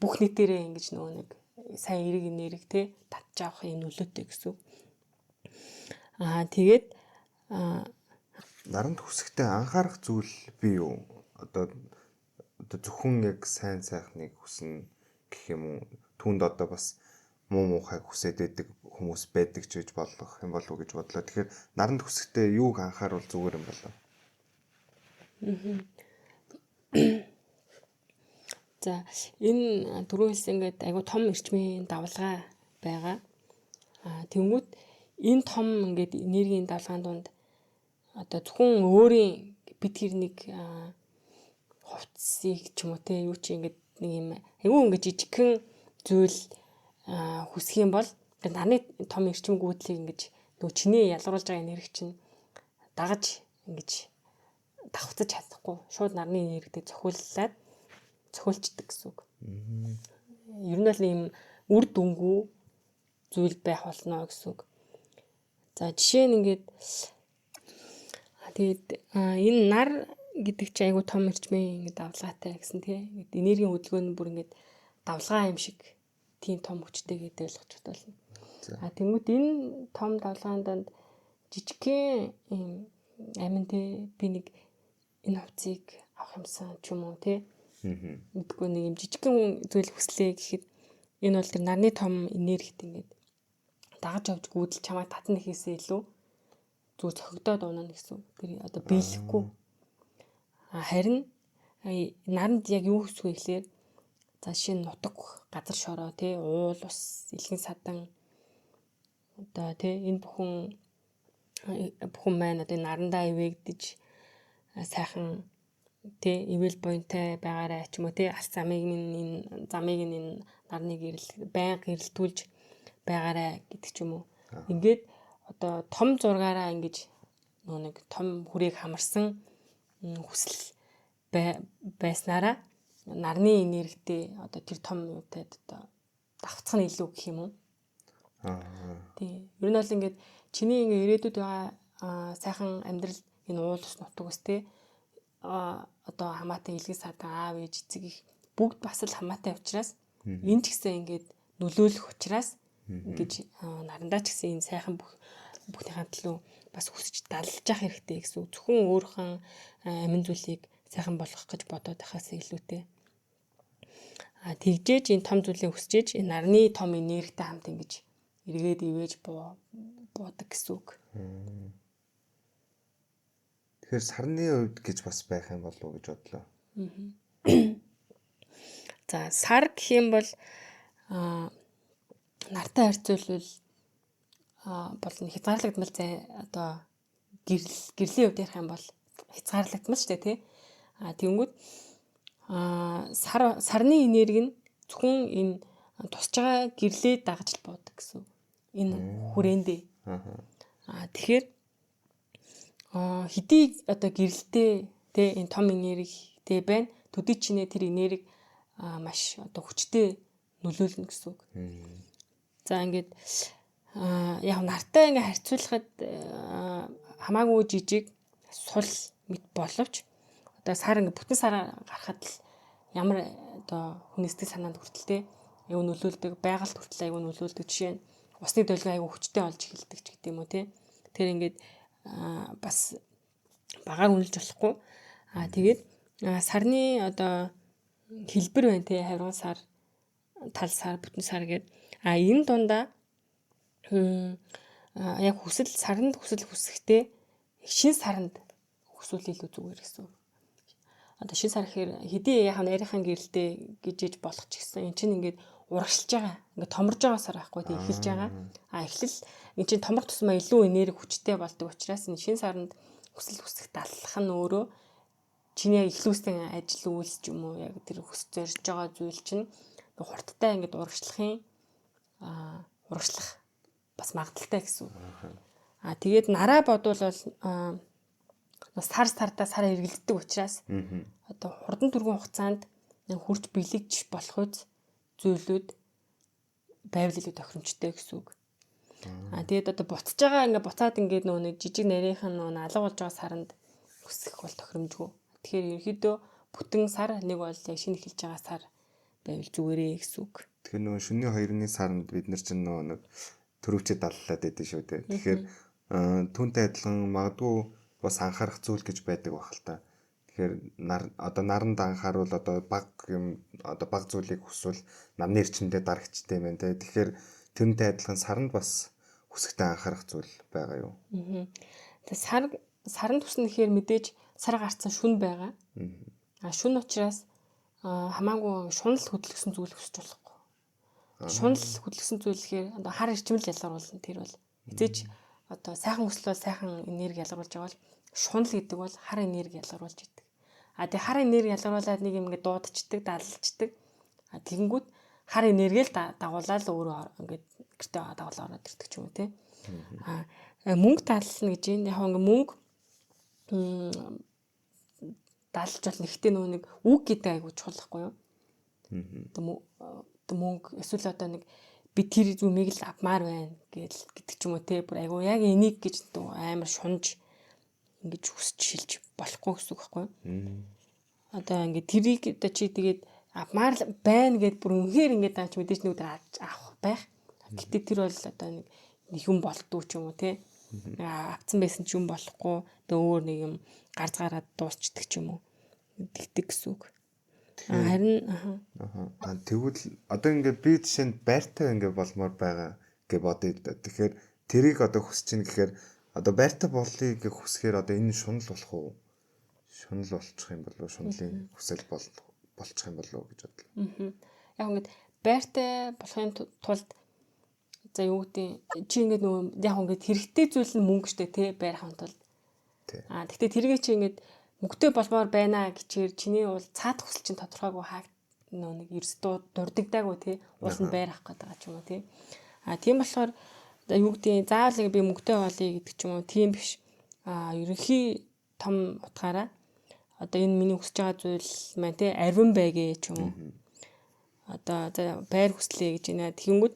Бүх нийтээрээ ингэж нөгөө нэг сайн эрэг энерги тий татж авах юм нөлөөтэй гэсэн үг. Тэгээд наранд хүсэхдээ анхаарах зүйл би юу? Одоо зөвхөн яг сайн сайхныг хүснэ гэх юм уу? Түүнд одоо бас муу муухайг хүсээд байдаг хүмүүс байдаг ч гэж болох юм болов уу гэж бодлоо. Тэгэхээр наранд хүсэхдээ юуг анхааруул зүгээр юм болов? За энэ түрүү хэлсэн ингээд айгу том эрчмийн давлгаа байгаа. Тэнгүүд энэ том ингээд энергийн давлгаан дунд одоо зөвхөн өөрийн бид хэр нэг хувцсыг ч юм уу те юу чи ингээд нэг юм айгу ингээд жижигхэн зүйл хүсэх юм бол нарны том эрчим гүйдлийг ингэж нөгөө чиний ялгаруулж байгаа энерги чинь дагаж ингэж давхцаж чадахгүй шууд нарны энергитэй цохиуллаад цохиулчдаг гэсэн үг. Ер нь бол ийм үр дүнгүй зүйл байх болно гэсэн үг. За жишээ нь ингээд тэгээд энэ нар гэдэг чинь айгу том эрчмийн ингээд давлгаатай гэсэн тий. Ингээд энергийн хөдөлгөөн нь бүр ингээд давлгаа юм шиг тийм том хүчтэй гэдэг ойлгож байна. Тэнгүүд энэ том давлгаан донд жижигхэн ийм амин тий би нэг энэ хувцсыг авах юмсан ч юм уу тий. Мэдгүй нэг юм жижигхэн зүйл хүслээ гэхэд энэ бол тэр нарны том энергит ингээд дагаж авч гүйдэл чамайг татна гэхээсээ илүү зүг цохигдоод унана гэсэн. Тэр одоо биелэхгүй. Харин наранд яг юу хүсэх вэ гэхлээр за шинэ нутаг газар шороо тий уул ус элгэн садан одоо тий энэ бүхэн маань одоо нарандаа ивэгдэж сайхан тий ивэл буянтай байгаарай ч юм уу тий алс замыг минь энэ замыг энэ нарны гэрэл байнга гэрэлтүүлж байгаарай гэдэг ч юм уу. Ингээд одоо том зургаараа ингэж нөө нэг том хүрээг хамарсан хүсэл байснараа нарны энергитэй одоо тэр том юутай одоо давхцах нь илүү гэх юм уу. Тий. Ер нь бол ингээд чиний ингээ ирээдүйд байгаа сайхан амьдрал энэ уул ус нутаг ус тий одоо хамаатай илгэн садан аав ээж эцэг их бүгд бас л хамаатай учраас энэ ч гэсэн ингээд нөлөөлөх учраас ингэж нарандаа ч гэсэн энэ сайхан бүхнийхээ төлөө бас хүсэж далж явах хэрэгтэй гэсэн үг. Зөвхөн өөрийнхөө амин зүйлийг сайхан болгох гэж бодоод байхаас илүүтэй. Тэгжээж энэ том зүйлийг хүсчээж энэ нарны том энергитэй хамт ингэж эргээд ивэж буудаг гэсэн үг. Тэгэхээр сарны хувьд гэж бас байх юм болов уу гэж бодлоо. За сар гэх юм бол нартай харьцуулбал бол хязгаарлагдмал зай одоо гэрлийн хувьд ярих юм бол хязгаарлагдмал шүү дээ тий. Тэгэнгүүт сарны энерги нь зөвхөн энэ тусч байгаа гэрлээ дагаж л буудаг гэсэн. Энэ хүрээндээ. Тэгэхээр хэдий одоо гэрэлтэй тэ энэ том энергитэй байна. Төдий чинээ тэр энерги маш одоо хүчтэй нөлөөлнө гэсэн үг. За ингээд яг нартай ингээ харьцуулахад хамаагүй жижиг сул мэт боловч одоо сар ингээ бүтэн сар гарахад л ямар одоо хүний сэтгэл санаанд хүртэл те аюу нөлөөлдөг, байгальд хүртэл аюу нөлөөлдөг. Жишээ нь усны долгион аюу хүчтэй болж эхэлдэг ч гэдэг юм уу те. Тэр ингээд бас багаар үнэлж болохгүй. Тэгээд сарны одоо хэлбэр байна те, хаврган сар, тал сар, бүтэн сар гээд. Энэ дундаа яг хүсэл саранд хүсэл хүсэхдээ шин саранд хүсвэл илүү зүгээр гэсэн. Одоо шин сар гэхээр хэдий яг нарийнхан гэрэлтэй гэж иж болох ч гэсэн эн чинь ингээд урагшилж байгаа. Ингээд томорж байгаа сар байхгүй тий эхэлж байгаа. Эхлэл эн чинь томрох тусмаа илүү энерги хүчтэй болдог учраас энэ шин саранд хүсэл хүсэх даллах нь өөрөө чиний яг эхлүүлсэн ажил үйлс ч юм уу яг тэр хүс зорж байгаа зүйл чинь хурдтай ингээд урагшлахын урагшлах бас магадaltaй гэсэн үг. Тэгээд нараа бодвол сар сардаа сар эргэлддэг учраас одоо хурдан түргэн хугацаанд хурж бэлэгж болох үз зүйлүүд байвал илүү тохиромжтой гэсэн үг. Тэгээд одоо буцаж байгаа ингээ буцаад ингээд нөгөө нэг жижиг нарийнхан нөгөө алга болж байгаа саранд өсөх бол тохиромжгүй. Тэгэхээр ерөнхийдөө бүтэн сар нэг бол яг шинэ эхэлж байгаа сар байвал зүгээрээ гэсэн үг. Тэгэхээр нөгөө шөнийн 2-ны саранд бид нар чинь нөгөө нэг төрөвчөд даллаад байдсан шүү дээ. Тэгэхээр түүнтэй адилхан магадгүй бас анхаарах зүйл гэж байдаг байх л та. Тэгэхээр нар одоо наранд анхааруул одоо баг юм одоо баг зүйлийг хүсвэл нарны эрчимдээ дарагчтай юм байна те. Тэгэхээр тэрнтэй адилхан саранд бас хүсэхтэй анхаарах зүйл байгаа юу? Тэгээ саранд хүснэ гэхээр мэдээж сар гарцсан шүн байгаа. А шүн учраас хамаагүй шунал хөдлөсөн зүйл хүсэж болохгүй. Шунал хөдлөсөн зүйл гэхээр одоо хар эрчимэл ялгаруулна тэр бол. Эзэж одоо сайхан хүсэл бол сайхан энерги ялгаруулж байгаа бол шунал гэдэг бол хар энерги ялгаруулж идэг. А тэгээ хар энерги ялгаруулад нэг юм ингээд дуудчихдаг, даллчдаг. А тэгэнгүүт хар энерги л дагуулаад өөрөө ингээд гэртээ дагуулаа ороод ирдэг ч юм уу те. А мөнгө даална гэж юм. Яг ингээд мөнгө даалж болно. Гэхдээ нөгөө нэг үг гэдэг айгуу чухал байхгүй юу? Одоо мөнгө эсвэл одоо нэг би тэр зүйлийг л авмаар байна гэл гэдэг ч юм уу те. Бүр айгуу яг энийг гэж амар шунж ингэж хүсч шилж болохгүй гэсэн үг байхгүй юу? Одоо ингээд тэрийг одоо чи тэгээд авмаар байна гэд бүр үнэхээр ингээд аач мэдээж нэг өдөр авах байх. Гэтэ тэр бол одоо нэг юм болдгоо ч юм уу те. Авцсан байсан ч юм болохгүй. Тэгээ өөр нэг юм гарц гараад дуусчдаг ч юм уу. Тэгдэг гэсэн үг. Харин тэгвэл одоо ингээд би жишээ нь байртай ингээд болмоор байгаа гэж бодъё л да. Тэгэхээр тэрийг одоо хүсэж чинь гэхээр одоо байртай болъё гэж хүсэхээр одоо энэ шунал болох уу? Шунал болчих юм болов уу? Шунлын хүсэл болчих юм болов уу гэж бодлоо. Яг ингээд байртай болохын тулд за юу гэдэг чи ингээд нөгөө яг ингээд хэрэгтэй зүйл нь мөнгө штэ тий байрахын тулд. Аа тэгтээ тэргээ чи ингээд мөнгөтэй болмоор байна гэчээр чиний бол цаад хүсэл чинь тодорхойгүй хаа нөө нэг ерөөсдөө дурддаггүй тий уул нь байр авах гэдэг ч юм уу тий. Аа тийм болохоор юу гэдэг заавал би мөнгөтэй болъё гэдэг ч юм уу тийм биш. Аа ерөнхий том утгаараа одоо энэ миний хүсэж байгаа зүйл маань тий арвин байгээ ч юм уу. Одоо за байр хүслээ гэж байна. Тэгэнгүүт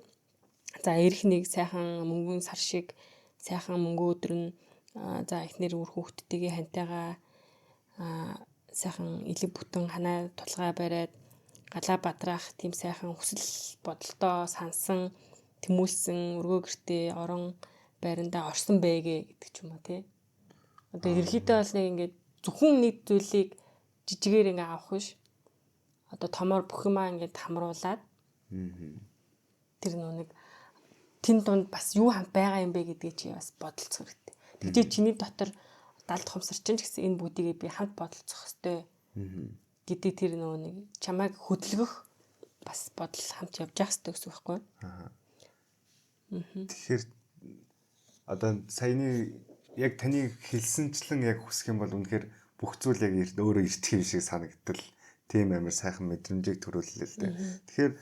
за эрх нэг сайхан мөнгөн сар шиг сайхан мөнгө өдөр нь за эхнэр үр хүүхдтэйгээ хантайгаа сайхан элэг бүтэн ханаа тулгай бариад галаа бадраах тийм сайхан хүсэл бодолтоо сансан тэмүүлсэн өргөө гэртээ орон байрандаа орсон байгээ гэдэг ч юм уу тий. Одоо ерөнхийдөө бол нэг ингээд зөвхөн нэг зүйлийг жижигээр ингээ авах биш. Одоо томоор бүх юмаа ингээд хамруулад тэр нөө нэг тэн дунд бас юу хамт байгаа юм бэ гэдгийг чи бас бодолцох хэрэгтэй. Тэгжээ чиний дотор далд хомсор чинь ч гэсэн энэ бүгдийгээ би хамт бодолцох ёстой гэдэг тэр нөгөө нэг чамайг хөдөлгөх бас бодол хамт явж явах ёстой гэсэн үг байхгүй юу? Тэгэхээр одоо саяны яг таны хэлсэнчлэн яг хүсэх юм бол үнэхээр бүх зүйл яг өөрөө ирчих юм шиг санагдтал тийм амар сайхан мэдрэмжийг төрүүллээ л дээ. Тэгэхээр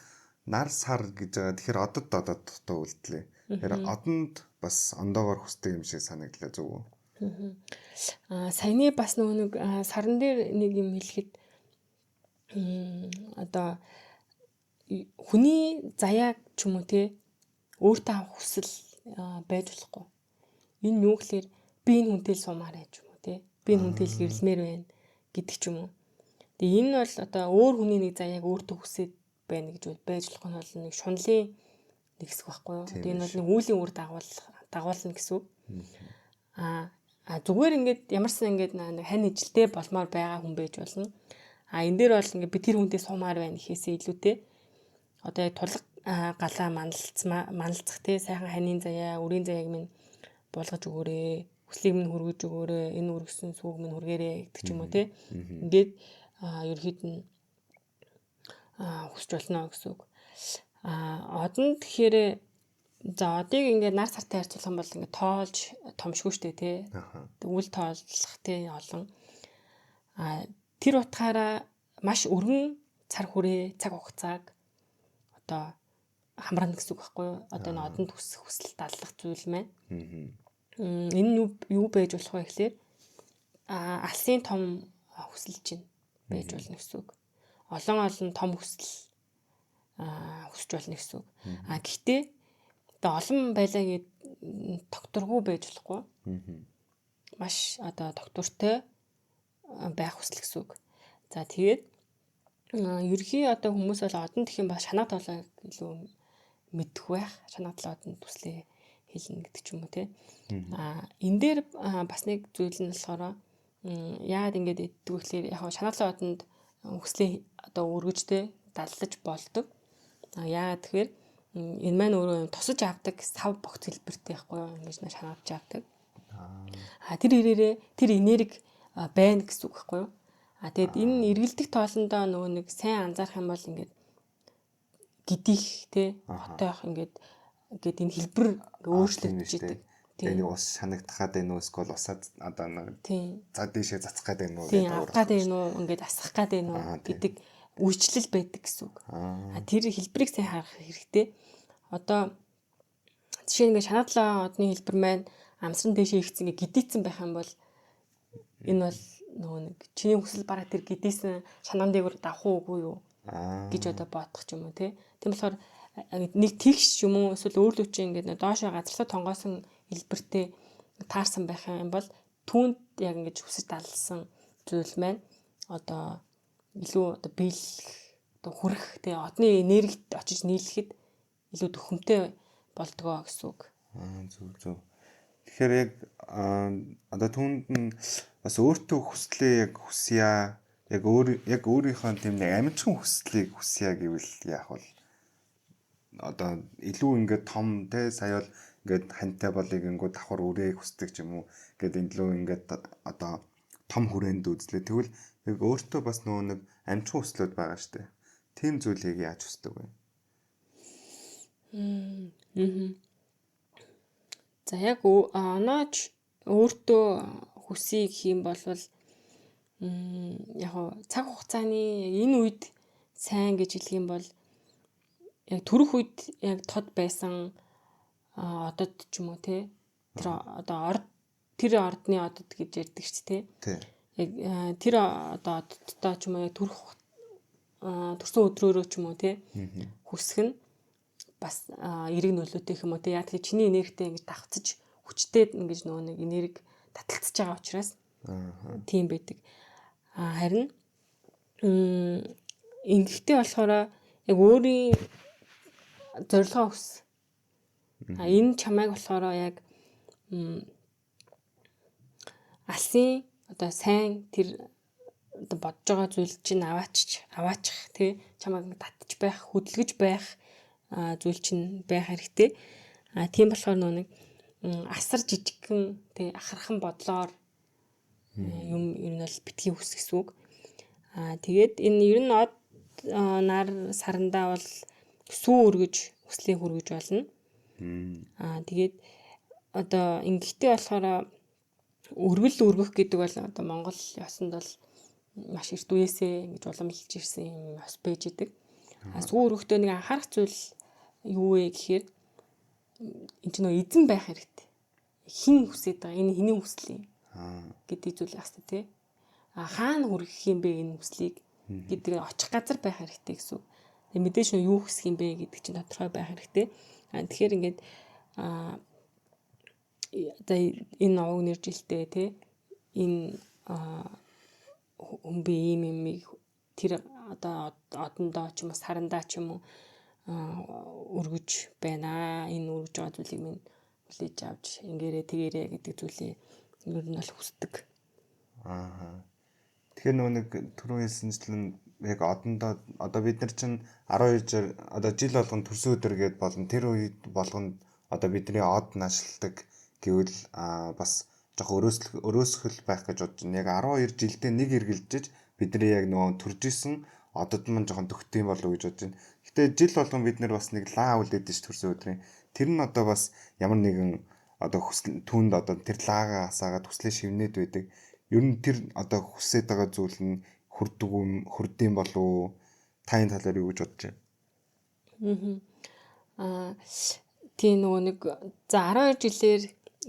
нар сар гэж байгаа. Тэгэхээр одод одод дутуу үлдлээ. Тэгэхээр одонд бас ондоогоор хүсдэг юм шиг санагдлаа зөв үү? Аа саяны бас нөгөө нэг саран дээр нэг юм хэлэхэд одоо хүний заяаг ч юм уу те өөртөө авах хүсэл байж болохгүй. Энэ юу гэхээр би энэ хүнтэй л сумаар байж юм уу те. Би энэ хүнтэй л гэрлэмээр байна гэдэг ч юм уу. Тэгээ энэ бол одоо өөр хүний нэг заяаг өөртөө хүсээд байна гэж байж болох нь бол нэг шунлын нэг хэсэг байхгүй юу. Тэгээ энэ бол нэг үүлийн үр дагуулна гэсэн үг. Аа зүгээр ингээд ямарсан ингээд нэг хань ижилтэй болмоор байгаа хүн байж болно. А энэ дээр бол ингээд би тэр хүнтэй сумаар байна гэхээсээ илүүтэй одоо яг тулга галаа маналцах те сайхан ханийн заяа, үрийн заяаг минь буулгаж өгөөрэй. Хүслийг минь хүргэж өгөөрэй. Энэ үргэсэн сүг минь хүргээрэй гэдэг ч юм уу те. Ингээд ерөөхдөө нь хүсч болно гэсэн үг. А одон тэгэхээр за одыг ингээд нар сартай харьцуулах юм бол ингээд тоолж томшгүй штэ тий. Үл тооллох тий олон. А тэр утгаараа маш өргөн цар хүрээ, цаг хугацааг одоо хамрана гэсэн үг байхгүй юу? Одоо энэ одонд хүсэх хүсэл дадлах зүйл маань. Энэ нь юу байж болох вэ гэхлээр алсын том хүсэл чинь байж болно гэсэн үг. Олон олон том хүсэл хүсэж болно гэсэн үг. А гэхдээ одоо олон байлаа гэд тогтворгүй байж болохгүй. Маш одоо тогтвортой байх хүсэл гэсэн үг. За тэгээд ерөнхий одоо хүмүүс бол одон гэх юм ба шанаа толгойг илүү мэдэх байх. Шанаа толгой одонд төслөө хэлнэ гэдэг ч юм уу те. А энэ дээр бас нэг зүйл нь болохоор Яагаад ингэж иддэг вэ гэхээр яг шанаглан одонд хүслээ одоо өргөж те даллаж болдог. Яагаад тэгэхээр энэ маань өөрөө юм тусаж авдаг сав богц хэлбэртэй байхгүй юу? Ингэж шанаалж авдаг. Тэр ирээрээ тэр энерги байна гэсэн үг байхгүй юу? Тэгээд энэ эргэлдэх тоолондоо нөгөө нэг сайн анзаарах юм бол ингээд гидих те хотоох ингээд ингээд энэ хэлбэр өөрчлөгдөж идэг. Тэгээ нэг ус шанагдах гээд байна уу эсвэл усаад одоо нэг за дээшээ цацах гээд байна уу гэдэг авах гээд байна уу ингээд асах гээд байна уу гэдэг үйлчлэл байдаг гэсэн үг. Тэр хэлбэрийг сайн харах хэрэгтэй. Одоо жишээ нь ингээд шанадлаа одны хэлбэр маань амсран дээшээ ихсэн ингээд гидийцэн байх юм бол энэ бол нөгөө нэг чиний хүсэл бараг тэр гидийсэн шанаан дээгүүр давах уугүй юу гэж одоо бодох ч юм уу тий. Тийм болохоор нэг тэгш юм уу эсвэл өөрлөв чи ингээд доошоо газарлаа тонгоосон хэлбэртэй таарсан байх юм бол түүнд яг ингэж хүсэж даллсан зүйл маань одоо илүү одоо биелэх одоо хүрэх тий одны энергит очиж нийлэхэд илүү дөхөмтэй болдгоо гэсэн үг. Зөв зөв. Тэгэхээр яг одоо түүнд нь бас өөртөө хүслээ яг хүсье. Яг өөр яг өөрийнхөө тийм нэг амжихан хүслийг хүсье гэвэл яах вэ? Одоо илүү ингээд том те сая бол ингээд хантай болыг ингүү давхар үрээг хүсдэг ч юм уу ингээд илүү ингээд одоо том хүрээнд үзлээ. Тэгвэл яг өөртөө бас нөгөө нэг амжихан хүслүүд байгаа штэ. Тийм зүйлийг яаж хүсдэг вэ? За яг онооч өөртөө хүсье гэх юм бол яг цаг хугацааны энэ үед сайн гэж хэлэх юм бол яг төрөх үед яг тод байсан одод ч юм уу те тэр одоо тэр ордны одод гэж ярьдаг ч те. Яг тэр одоо ододтой ч юм уу яг төрөх төрсөн өдрөөрөө ч юм уу те хүсэх нь бас эерэг нөлөөтэй юм уу те. Яг тэр чиний энергитэй ингэж давхцаж хүчтэй ингэж нөгөө нэг энерги таталцж байгаа учраас тийм байдаг. Харин ингэхдээ болохоор яг өөрийн зорилгоо хүс. Энэ чамайг болохоор яг алсын одоо сайн тэр одоо бодож байгаа зүйл чинь аваачих тий чамайг татчих байх, хөдөлгөж байх зүйл чинь байх хэрэгтэй. Тийм болохоор нөгөө нэг асар жижигхэн тий ахархан бодлоор юм ер нь бол битгий хүс гэсэн үг. Тэгээд энэ ер нь од нар сарандаа бол сүү өргөж хүслээ хүргэж болно. Тэгээд одоо ингэхдээ болохоор өргөл өргөх гэдэг бол одоо Монгол ёсонд бол маш эрт үеэсээ ингэж уламжилж ирсэн юм ёс байж идэг. Сүү өргөхдөө нэг анхаарах зүйл юу вэ гэхээр энэ чинь нөө эзэн байх хэрэгтэй. Хин хүсээд байгаа энэ хэний хүсэл юм гэдэг зүйл байх хэрэгтэй тий. Хаана хүргэх юм бэ энэ хүслийг гэдэг очих газар байх хэрэгтэй гэсэн үг. Тэгээ мэдээж нөө юу хүсэх юм бэ гэдэг чинь тодорхой байх хэрэгтэй. Тэгэхээр ингээд одоо энэ овог нэр жилтэй тий энэ хүн би ийм юмыг тэр одоо одондоо ч юм уу сарандаа ч юм уу өргөж байна. Энэ өргөж байгаа зүйлийг минь хүлээж авч ингээрээ тэгэрээ гэдэг зүйлийг ер нь бол хүсдэг. Тэгэхээр нөгөө нэг түрүү хэлсэнчлэн яг одондоо одоо бид нар чинь 12 одоо жил болгон төрсөн өдөр гээд болно. Тэр үед болгонд одоо бидний од наашилдаг гэвэл бас жоох өрөөсгөл байх гэж бодож байна. Яг 12 жилдээ нэг эргэлжиж бидний яг нөгөө төрж исэн одод маань жоохон төгтөн болов уу гэж бодож байна. Гэтэ жил болгон бид нар бас нэг лаа үлдээд ш төрсөн өдрийн. Тэр нь одоо бас ямар нэгэн одоо хүсэл түүнд одоо тэр лаагаа асаагаад хүслээ шивнээд байдаг. Ер нь тэр одоо хүсээд байгаа зүйл нь хүрдэг юм хүрдэм болов уу? Та энэ талаар юу гэж бодож байна? Тийм нөгөө нэг за 12 жилээр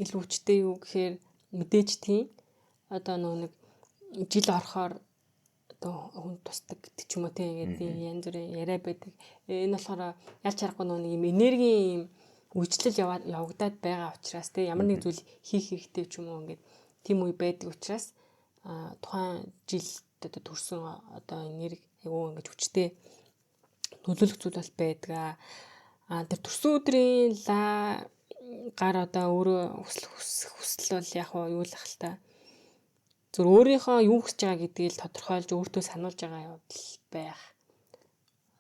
илүү хүчтэй юу гэхээр мэдээж тийм одоо нөгөө нэг жил орохоор одоо хүн тусдаг гэдэг ч юм уу тийм ингээд янз бүрийн яриа байдаг. Энэ болохоор ялч харахгүй нөгөө нэг юм энергийн юм үйлчлэл явагдаад байгаа учраас тийм ямар нэг зүйл хийх хэрэгтэй ч юм уу ингээд тийм үе байдаг учраас тухайн жилд одоо төрсэн одоо энерги айгүй ингэж хүчтэй нөлөөлөх зүйл бол байдаг. Тэр төрсөн өдрийн лаа гар одоо өөрөө хүсэл бол яг юу л ах л та. Зүр өөрийнхөө юу хүсэж байгаа гэдгийг л тодорхойлж өөртөө сануулж байгаа явдал байх.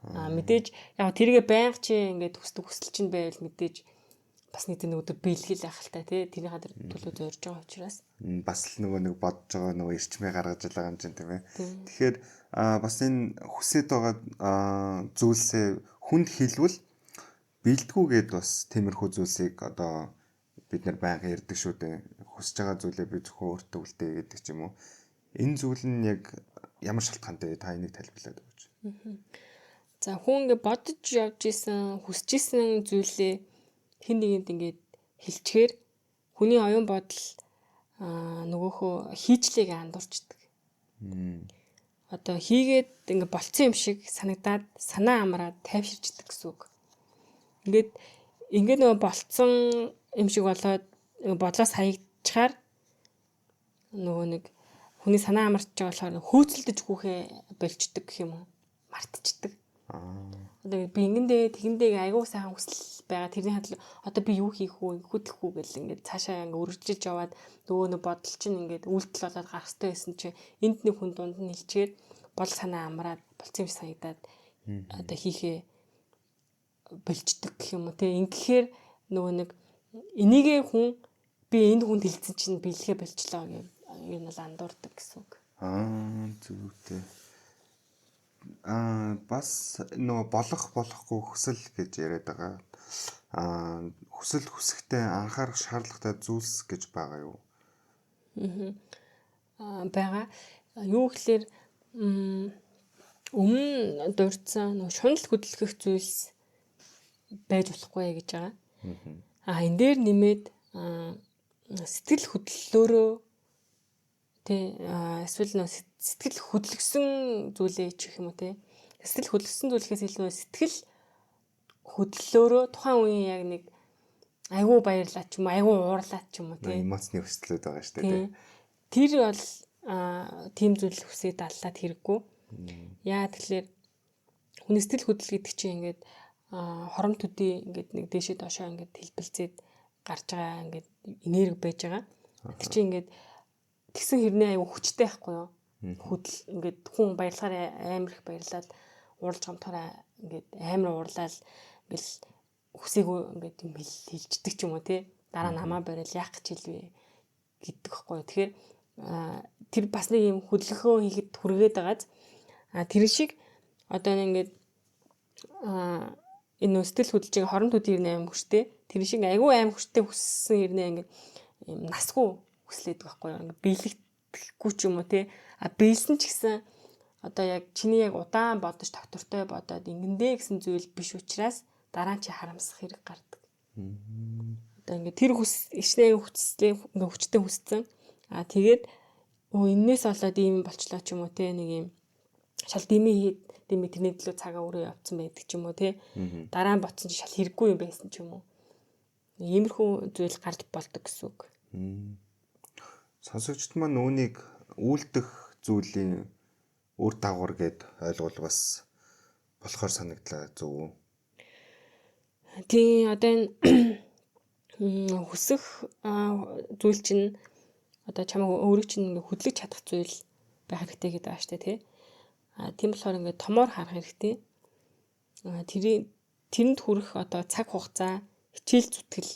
Мэдээж яг тэргээ байнга чи ингээд хүсдэг хүсэл чинь байвал мэдээж бас нэг нэг өдөр биелгэл байх л та тий, тэрийн төлөө зорж байгаа учраас бас л нөгөө нэг бодож байгаа нөгөө эрчмээ гаргаж байгаа юм чинь, тийм ээ. Тэгэхээр бас энэ хүсээд байгаа зүйлсээ хүнд хэлвэл бэлдгүүгээд бас тиймэрхүү зүйлсийг одоо бид нар байнга ярьдаг шүү дээ. Хүсэж байгаа зүйлээ би зөвхөн өөртөө үлдээ гэдэг ч юм уу. Энэ зүйл нь яг ямар шалтгаантай, та энийг тайлбарлаад өгөөч. За, хүн ингээ бодож явж исэн, хүсэж исэн зүйлээ хэн нэгэнд ингээд хэлчихээр хүний оюун бодол нөгөөхөө хийчлээг андуурчдаг. Одоо хийгээд ингээ болцсон юм шиг санагдаад санаа амраад тайвширчдаг гэсэн үг. Ингээд ингээд нөгөө болцсон юм шиг болоод бодлоос хаягдчихаар нөгөө нэг хүний санаа амарч байгаа болохоор хөөцөлдөж хүүхээ болчдөг гэх юм уу? Мартчихдаг. Одоо би ингэндээ тэгэндээ айгүй сайхан хүсэл байгаа. Тэрний хадлаа одоо би юу хийх үү, хөдлөх үү гэл ингээд цаашаа ингээд үргэлжилж яваад нөгөө нэг бодол чинь ингээд үйлдэл болоод гарах хэрэгтэй байсан чинь энд нэг хүн дунд нь хэлчихээр бол санаа амраад болцсон юм санагдаад одоо хийхээ болчдөг гэх юм уу те. Ингэхээр нөгөө нэг энийгээ хүн би энэ хүнд хэлсэн чинь биелэхээ болчлоо гэх юм бол андуурдаг гэсэн үг. Зүйтэй. Бас нөгөө болох болохгүй хүсэл гэж яриад байгаа. Хүсэл хүсэхдээ анхаарах шаардлагатай зүйлс гэж байгаа юу? Байгаа. Юу гэхээр өмнө дурдсан нөгөө шунал хөдөлгөх зүйлс байж болохгүй гэж байгаа. Энэ дээр нэмээд сэтгэл хөдлөлөөрөө тий, эсвэл нөө сэтгэл хөдлөсөн зүйлээ ч гэх юм уу тий. Сэтгэл хөдлөсөн зүйл гэхээс илүү сэтгэл хөдлөлөөрөө тухайн үеийн яг нэг айгүй баярлаа ч юм уу, айгүй уурлаа ч юм уу тий. Эмоцны хүслүүд байгаа шүү дээ тий. Тэр бол тийм зүйл хүсээд аллаад хэрэггүй. Яа тэгэхээр хүний сэтгэл хөдлөл гэдэг чинь ингээд хором төдий ингээд нэг дээшээ доошоо ингээд хэлбэлзээд гарч байгаа ингээд энерги байж байгаа. Тэр чинь ингээд тэгсэн хэрнээ аюу хүчтэй байхгүй юу? Хөдөл ингээд хүн баярлахаар амар их баярлаад уурлаж гомдохоор ингээд амар уурлаад ингээл хүсээгүй ингээд юм хэлждэг ч юм уу тий. Дараа нь хамаа барайл яах гэж хэлвэ гэдэг байхгүй юу? Тэгэхээр тэр бас нэг юм хөдөлгөөн хийхэд хүргээд байгааз тэр шиг одоо ингээд энэ нөө сэтгэл хөдлөж байгаа хором төдий ирнэ аим хүчтэй. Тэр шиг айгүй аим хүчтэй хүссэн ирнэ ингээд юм насгүй хүслээд байхгүй юу? Ингээд биелэгдэхгүй ч юм уу те. А биелсэн ч гэсэн одоо яг чиний яг удаан бодож тогтвортой бодоод ингэндээ гэсэн зүйл биш учраас дараа нь чи харамсах хэрэг гардаг. Одоо ингээд тэр хүс ишнээ хүслийн ингээд хүчтэй хүссэн. А тэгээд өө эннээс болоод ийм болчлоо ч юм уу те, нэг юм шал дэмий хийд дэмий тэрний төлөө цагаа өрөө явцсан байдаг ч юм уу те. Дараа нь ботсон чи шал хэрэггүй юм байсан ч юм уу. Иймэрхүү зүйл гарч болдог гэсэн үг. Сонсогчд маань үүнийг үйлдэх зүйлийн үр дагавар гэд ойлгуул бас болохоор санагдлаа, зөв үү? Тийм, одоо энэ хүсэх зүйл чинь одоо чамайг өөрийг чинь ингээ хөдлөж чадах зүйл байх хэрэгтэй гэдэг байгаа шүү дээ, тий. Тийм болохоор ингээ томоор харах хэрэгтэй. Тэрэнд хүрэх одоо цаг хугацаа, хичээл зүтгэл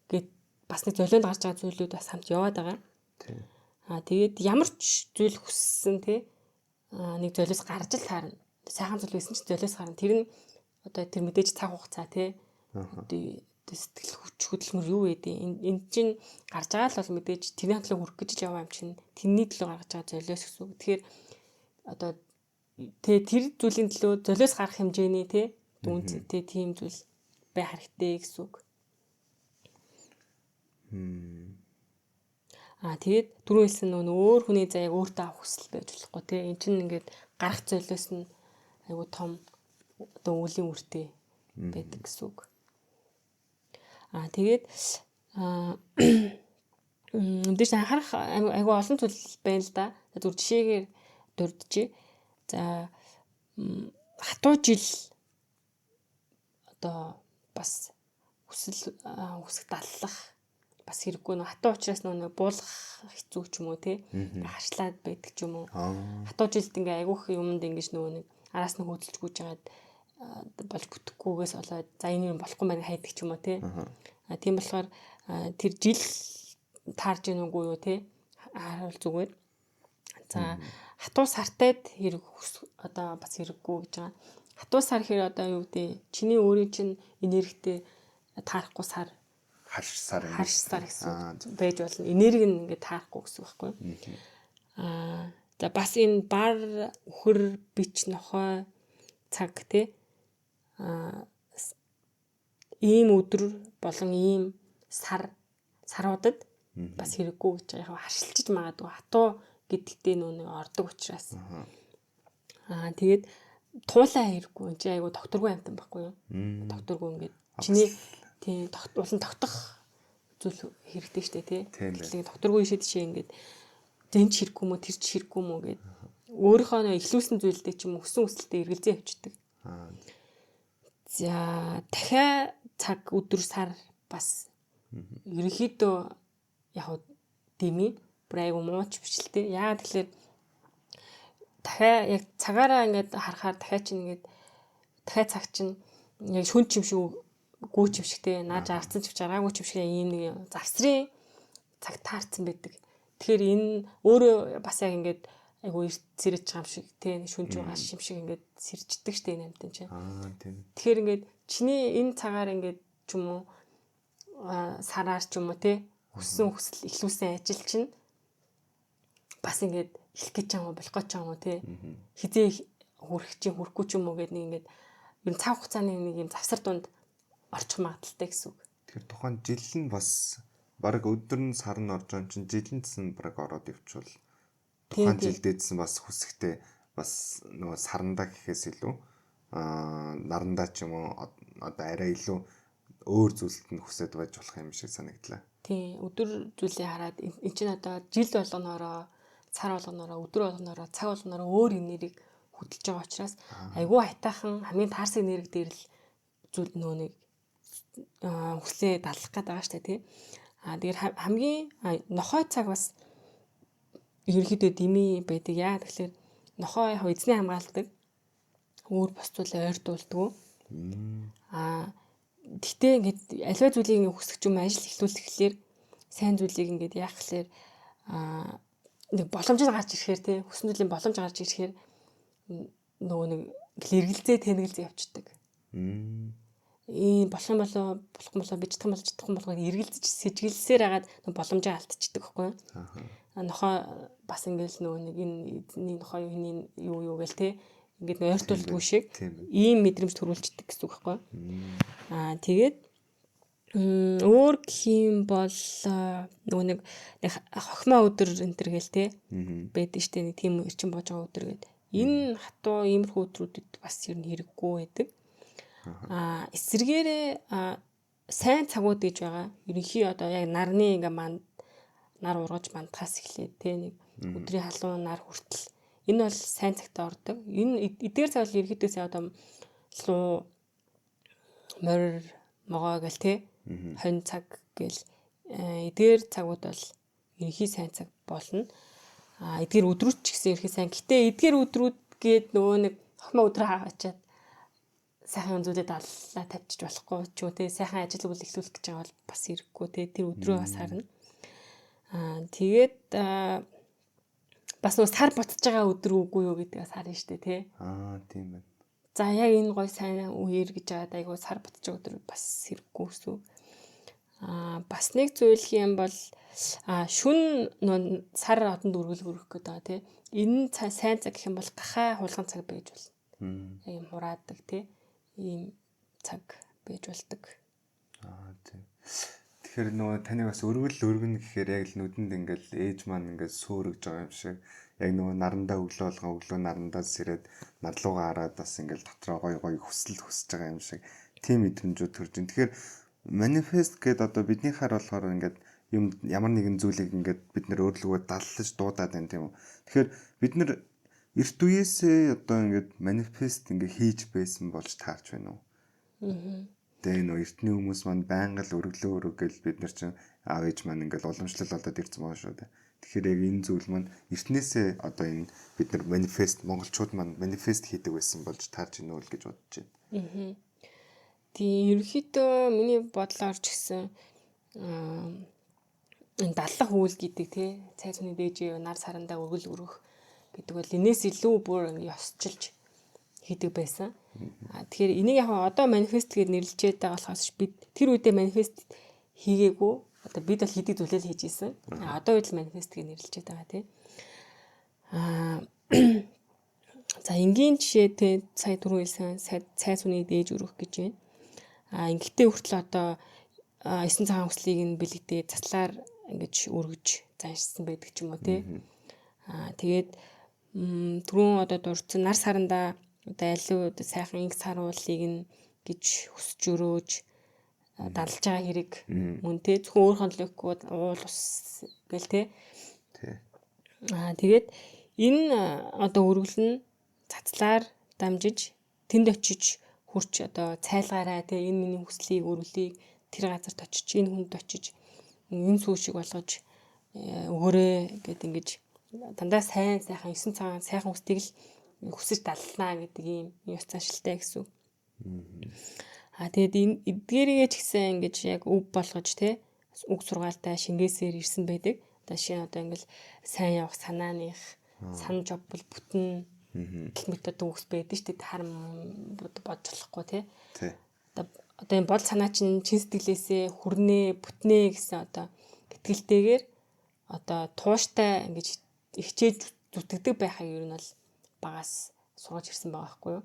гэд бас нэг золионд гарч байгаа зүйлүүд бас хамт яваад байгаа. Тийм. Тэгээд ямар ч зүйл хүссэн тий, нэг золиос гарч л таарна. Сайхан зүйл байсан ч золиос гарна. Тэр нь одоо тэр мэдээж цаг хугацаа тий. Сэтгэл хүч хөдөлмөр юу гэдэг энэ чинь гарч байгаа л бол мэдээж тэрний төлөө хүрэх гэж яваа юм чинь тэрний төлөө гаргаж байгаа золиос гэсэн үг. Тэгэхээр одоо тэ тэр зүйлийн төлөө золиос гарах хэмжээний тий дүнцтэй тийм зүйл байх хэрэгтэй гэсэн үг. Тэгээд түрүү хэлсэн нөгөө өөр хүний заяаг өөртөө авах хүсэл байж болохгүй тий. Эн чинь ингээд гарах золиос нь айгу том одоо үлийн үртэй байдаг гэсэн үг. Тэгээд мэдээж анхаарах айгу олон зүйл байна л да. Зүгээр жишээгээр дурджээ. За, хатуу жил одоо бас хүсэл хүсэх даллах бас хэрэггүй нөө хатуу учраас нөө буулгах хэцүү ч юм уу те харшлаад байдаг ч юм уу. Хатуу жилд ингээ айгүйх юмд ингэж нөгөө нэг араас нь хөөцөлж гүйж хагаад болж бүтэхгүйгээс болоод за энэ юм болохгүй маань хайдаг ч юм уу те. Тийм болохоор тэр жил таарж гин үгүй юу те харуул зүгээр. За хатуу сартайд хэрэг одоо бас хэрэггүй гэж байгаа. Хатуу сар гэхээр одоо юу гэдэг чиний өөрийн чинь энергитэй таарахгүй сар харш сар харш сар гэсэн байж болно. Энерги нь ингээд таарахгүй гэсэн үг байхгүй юу? За бас энэ бар үхэр бич нохой цаг те ийм өдөр болон ийм сар саруудад бас хэрэггүй гэж байгаа. Яг харшилчиж магадгүй хатуу гэдэгтээ нөө нэг ордог учраас. Тэгээд туулаа хэрэггүй. Энд чи айгу докторгүй амтан байхгүй юу? Докторгүй ингээд чиний тийм улан тогтох зүйл хэрэгтэй штэ тий. Тэгэхээр докторгүй ишээ тишээ ингээд зэн ч хэрэггүй мө тэр ч хэрэггүй мө гэд өөрийнхөө нөө эхлүүлсэн зүйлдээ ч юм өссөн өсөлтөд эргэлзээ явчихдаг. За дахиад цаг өдөр сар бас ерөнхийдөө яг дими бүр айгу мууч бичлээ. Яагаад тэгэхээр дахиад яг цагаараа ингээд харахаар дахиад чинь ингээд дахиад цаг чинь яг шүн чим шиг гүүч юм шигтэй нааж арцсан ч жаргаагүй ч юм шиг ийм нэг завсрын цаг таарсан байдаг. Тэгэхээр энэ өөрөө бас яг ингээд айгу эрт сэрэж байгаа юм шиг тий шүнж байгаа юм шиг ингээд сэрждэг штэ энэ амтан чинь. Тийм. Тэгэхээр ингээд чиний энэ цагаар ингээд ч юм уу сараар ч юм уу тий хүссэн хүсэл эхлүүлсэн ажил чинь бас ингээд эхлэх гэж байгаа юм болох гэж байгаа юм уу тий хизээ хүрэх чинь хүрэхгүй ч юм уу гэдэг нэг ингээд ер нь цаг хугацааны нэг юм завсар дунд орчих магадaltaй гэсэн үг. Тэгэхээр тухайн жил нь бас бараг өдөр нь сар нь орж байгаа чинь жил нь цэн бараг ороод явчвал тухайн жилдээдсэн бас хүсэхтэй бас нөгөө сарандаа гэхээс илүү нарандаа ч юм уу одоо арай илүү өөр зүйлд нь хүсээд байж болох юм шиг санагдлаа. Тийм өдөр зүйлээ хараад эн чинь одоо жил болгоноороо сар болгоноороо өдөр болгоноороо цаг болгоноороо өөр энергийг хөдөлж байгаа учраас айгүй хайтаахан хамгийн таарсан энерги дээр л зүйл нөгөө нэг хүслээ даллах гээд байгаа штэ тий. Тэгэхээр хамгийн нохой цаг бас ерөнхийдөө дими байдаг. Яа тэгэхээр нохой яг эзний хамгаалдаг. Өөр бус зүйлээ ойртуулдаг. Тэгтээ ингээд аливаа зүйлийг ингээд хүсэх юм ажил эхлүүлэхлээр сайн зүйлийг ингээд яах гэхлээр нэг боломж гарч ирэхээр тий хүссэн зүйлийн боломж гарч ирэхээр нөгөө нэг эргэлзээ тэнэгэлзээ явцдаг. Ийм болох юм болоо болохгүй болоо би чадах юм бол чадахгүй болгоо эргэлзэж сэжгэлсээр хагаад боломжоо алдчихдаг байхгүй юу? Нохоо бас ингээл нөгөө нэг энэ эзний нохоо юу юу юу гээл те ингээд нэг ойртуулдгүй шиг ийм мэдрэмж төрүүлждэг гэсэн үг байхгүй юу? Тэгээд өөр гэх юм бол нөгөө нэг хохимоо өдөр энэ төр гээл те байдаг штэ нэг тийм эрчим боож байгаа өдөр гээд энэ хатуу иймэрхүү өдрүүдэд бас ер нь хэрэггүй байдаг. Эсвэргээрээ сайн цагууд гэж байгаа. Ерөнхий одоо яг нарны ингээ манд нар ургаж мандахаас эхлээд те нэг өдрийн халуун нар хүртэл энэ бол сайн цагт ордог. Энэ эдгээр цаг бол ерөнхийдөө сайн одоо луу морь могоо гэл те хонь цаг гэл эдгээр цагууд бол ерөнхий сайн цаг болно. Эдгээр өдрүүд ч гэсэн ерөнхий сайн. Гэтэ эдгээр өдрүүд гээд нөгөө нэг хохимоо өдөр хаачаад сайхан зүйлээ даллаа тавьчих болохгүй ч юм уу те сайхан ажил үйл эхлүүлэх гэж байгаа бол бас хэрэггүй те тэр өдрөө бас харна. Тэгээд бас нөгөө сар ботж байгаа өдөр үгүй юу гэдгийг харна штэ те. Тийм байна. За яг энэ гой сайн үеэр гэж байгаад айгуу сар ботж байгаа өдөр бас хэрэггүй гэсэн. Бас нэг зүйл юм бол шүн нөө сар одонд үргэлж өргөх гэдэг байгаа тий. Энэ сайн цаг гэх юм бол гахай хулган цаг байж болно. Яг юм хураадаг тий. Ийм цаг байж болдог. Тийм. Тэгэхээр нөгөө таны бас өргөл өргөн гэхээр яг л нүдэнд ингээл ээж маань ингээл сүрэгж байгаа юм шиг яг нөгөө нарандаа өглөө болгон өглөө нарандаа сэрээд нарлуугаа хараад бас ингээл дотроо гой гой хүсэл хүсэж байгаа юм шиг тийм мэдрэмжүүд төрж байна. Тэгэхээр манифест гэдэг одоо бидний хар болохоор ингээд юм ямар нэгэн зүйлийг ингээд бид нэр өөрлөгөө даллаж дуудаад байна тийм үү. Тэгэхээр бид нэр эрт үеэсээ одоо ингээд манифест ингээд хийж байсан болж таарч байна уу? Тэгээ нөө эртний хүмүүс маань байнга л өргөлөө өргөл бид нар чинь Аав ээж маань ингээл уламжлал болоод ирсэн байгаа шүү дээ. Тэгэхээр яг энэ зүйл маань эртнээсээ одоо энэ бид нар манифест, монголчууд маань манифест хийдэг байсан болж таарч ийнө л гэж бодож байна. Тийм, ерөнхийдөө миний бодлоор ч гэсэн энэ даллах үйл гэдэг тий цай цуны дээжээ нар сарандаа өргөл өргөх гэдэг бол энээс илүү бүр ёсчилж хийдэг байсан. Тэгэхээр энийг яг одоо манифест гэж нэрлэжээд байгаа болохоос бид тэр үедээ манифест хийгээгүй. Одоо бид бол хийдэг зүйлээ л хийж исэн. Одоо үед л манифест гэж нэрлэжээд байгаа тий. За, энгийн жишээ тий сая түрүү хэлсэн цай цуны дээж өргөх гэж байна. Ингэхдээ хүртэл одоо 9 цагаан хүслийг нь бэлэгдээ заслаар ингэж өргөж заншсан байдаг ч юм уу тий. Тэгээд түрүүн одоо дурдсан нар сарандаа одоо аливаа сайхан инг саруулыг нь гэж хүсэж өрөөж далж байгаа хэрэг мөн тий. Зөвхөн өөрийнхөө төлөхгүй уул ус гэл тий. Тэгээд энэ одоо өргөл нь цацлаар дамжиж тэнд очиж хурч одоо цайлгаарай тий, энэ миний хүслийг өргөлийг тэр газарт очиж, энэ хүнд очиж, энэ сүү шиг болгож өгөөрэй гэд ингэж дандаа сайн сайхан 9 цагаан сайхан хүслийг л хүсэж даллаа гэдэг ийм ёс заншилтай гэсэн үг. Тэгээд энэ эдгээрийгээ ч гэсэн ингэж яг өв болгож те үг сургаалтай шингээсээр ирсэн байдаг. Одоо шинэ одоо ингээл сайн явах санааных санаж явбал бүтэн гэх мэт одоо үгс байдаг шүү дээ. Харам бодож болохгүй те. Одоо энэ бодол санаа чинь чин сэтгэлээсээ хүрнэ, бүтнэ гэсэн одоо итгэлтэйгээр одоо тууштай ингэж хичээж зүтгэдэг байхыг ер нь бол багаас сургаж ирсэн байгаа байхгүй юу.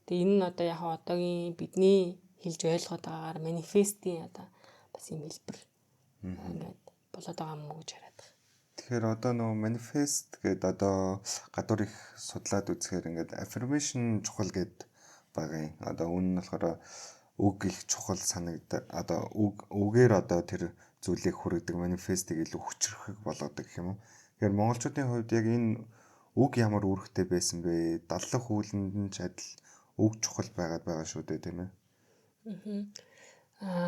Тэгээ энэ нь одоо яг одоогийн бидний хэлж ойлгоод байгаагаар манифестийн одоо бас юм хэлбэр ингээд болоод байгаа юм уу гэж хараад байгаа. Тэгэхээр одоо нөгөө манифест гэдэг одоо гадуур их судлаад үзэхээр ингээд affirmation чухал гэд байгаа юм. Одоо үүн нь болохоор үг их чухал санагд, одоо үг үгээр одоо тэр зүйлийг хүргэдэг, манифестийг илүү хүчрхэг болгодог гэх юм уу. Тэгэхээр монголчуудын хувьд яг энэ үг ямар үүрэгтэй байсан бэ? Даллах үүлэнд нь ч адил үг чухал байгаад байгаа шүү дээ, тийм ээ.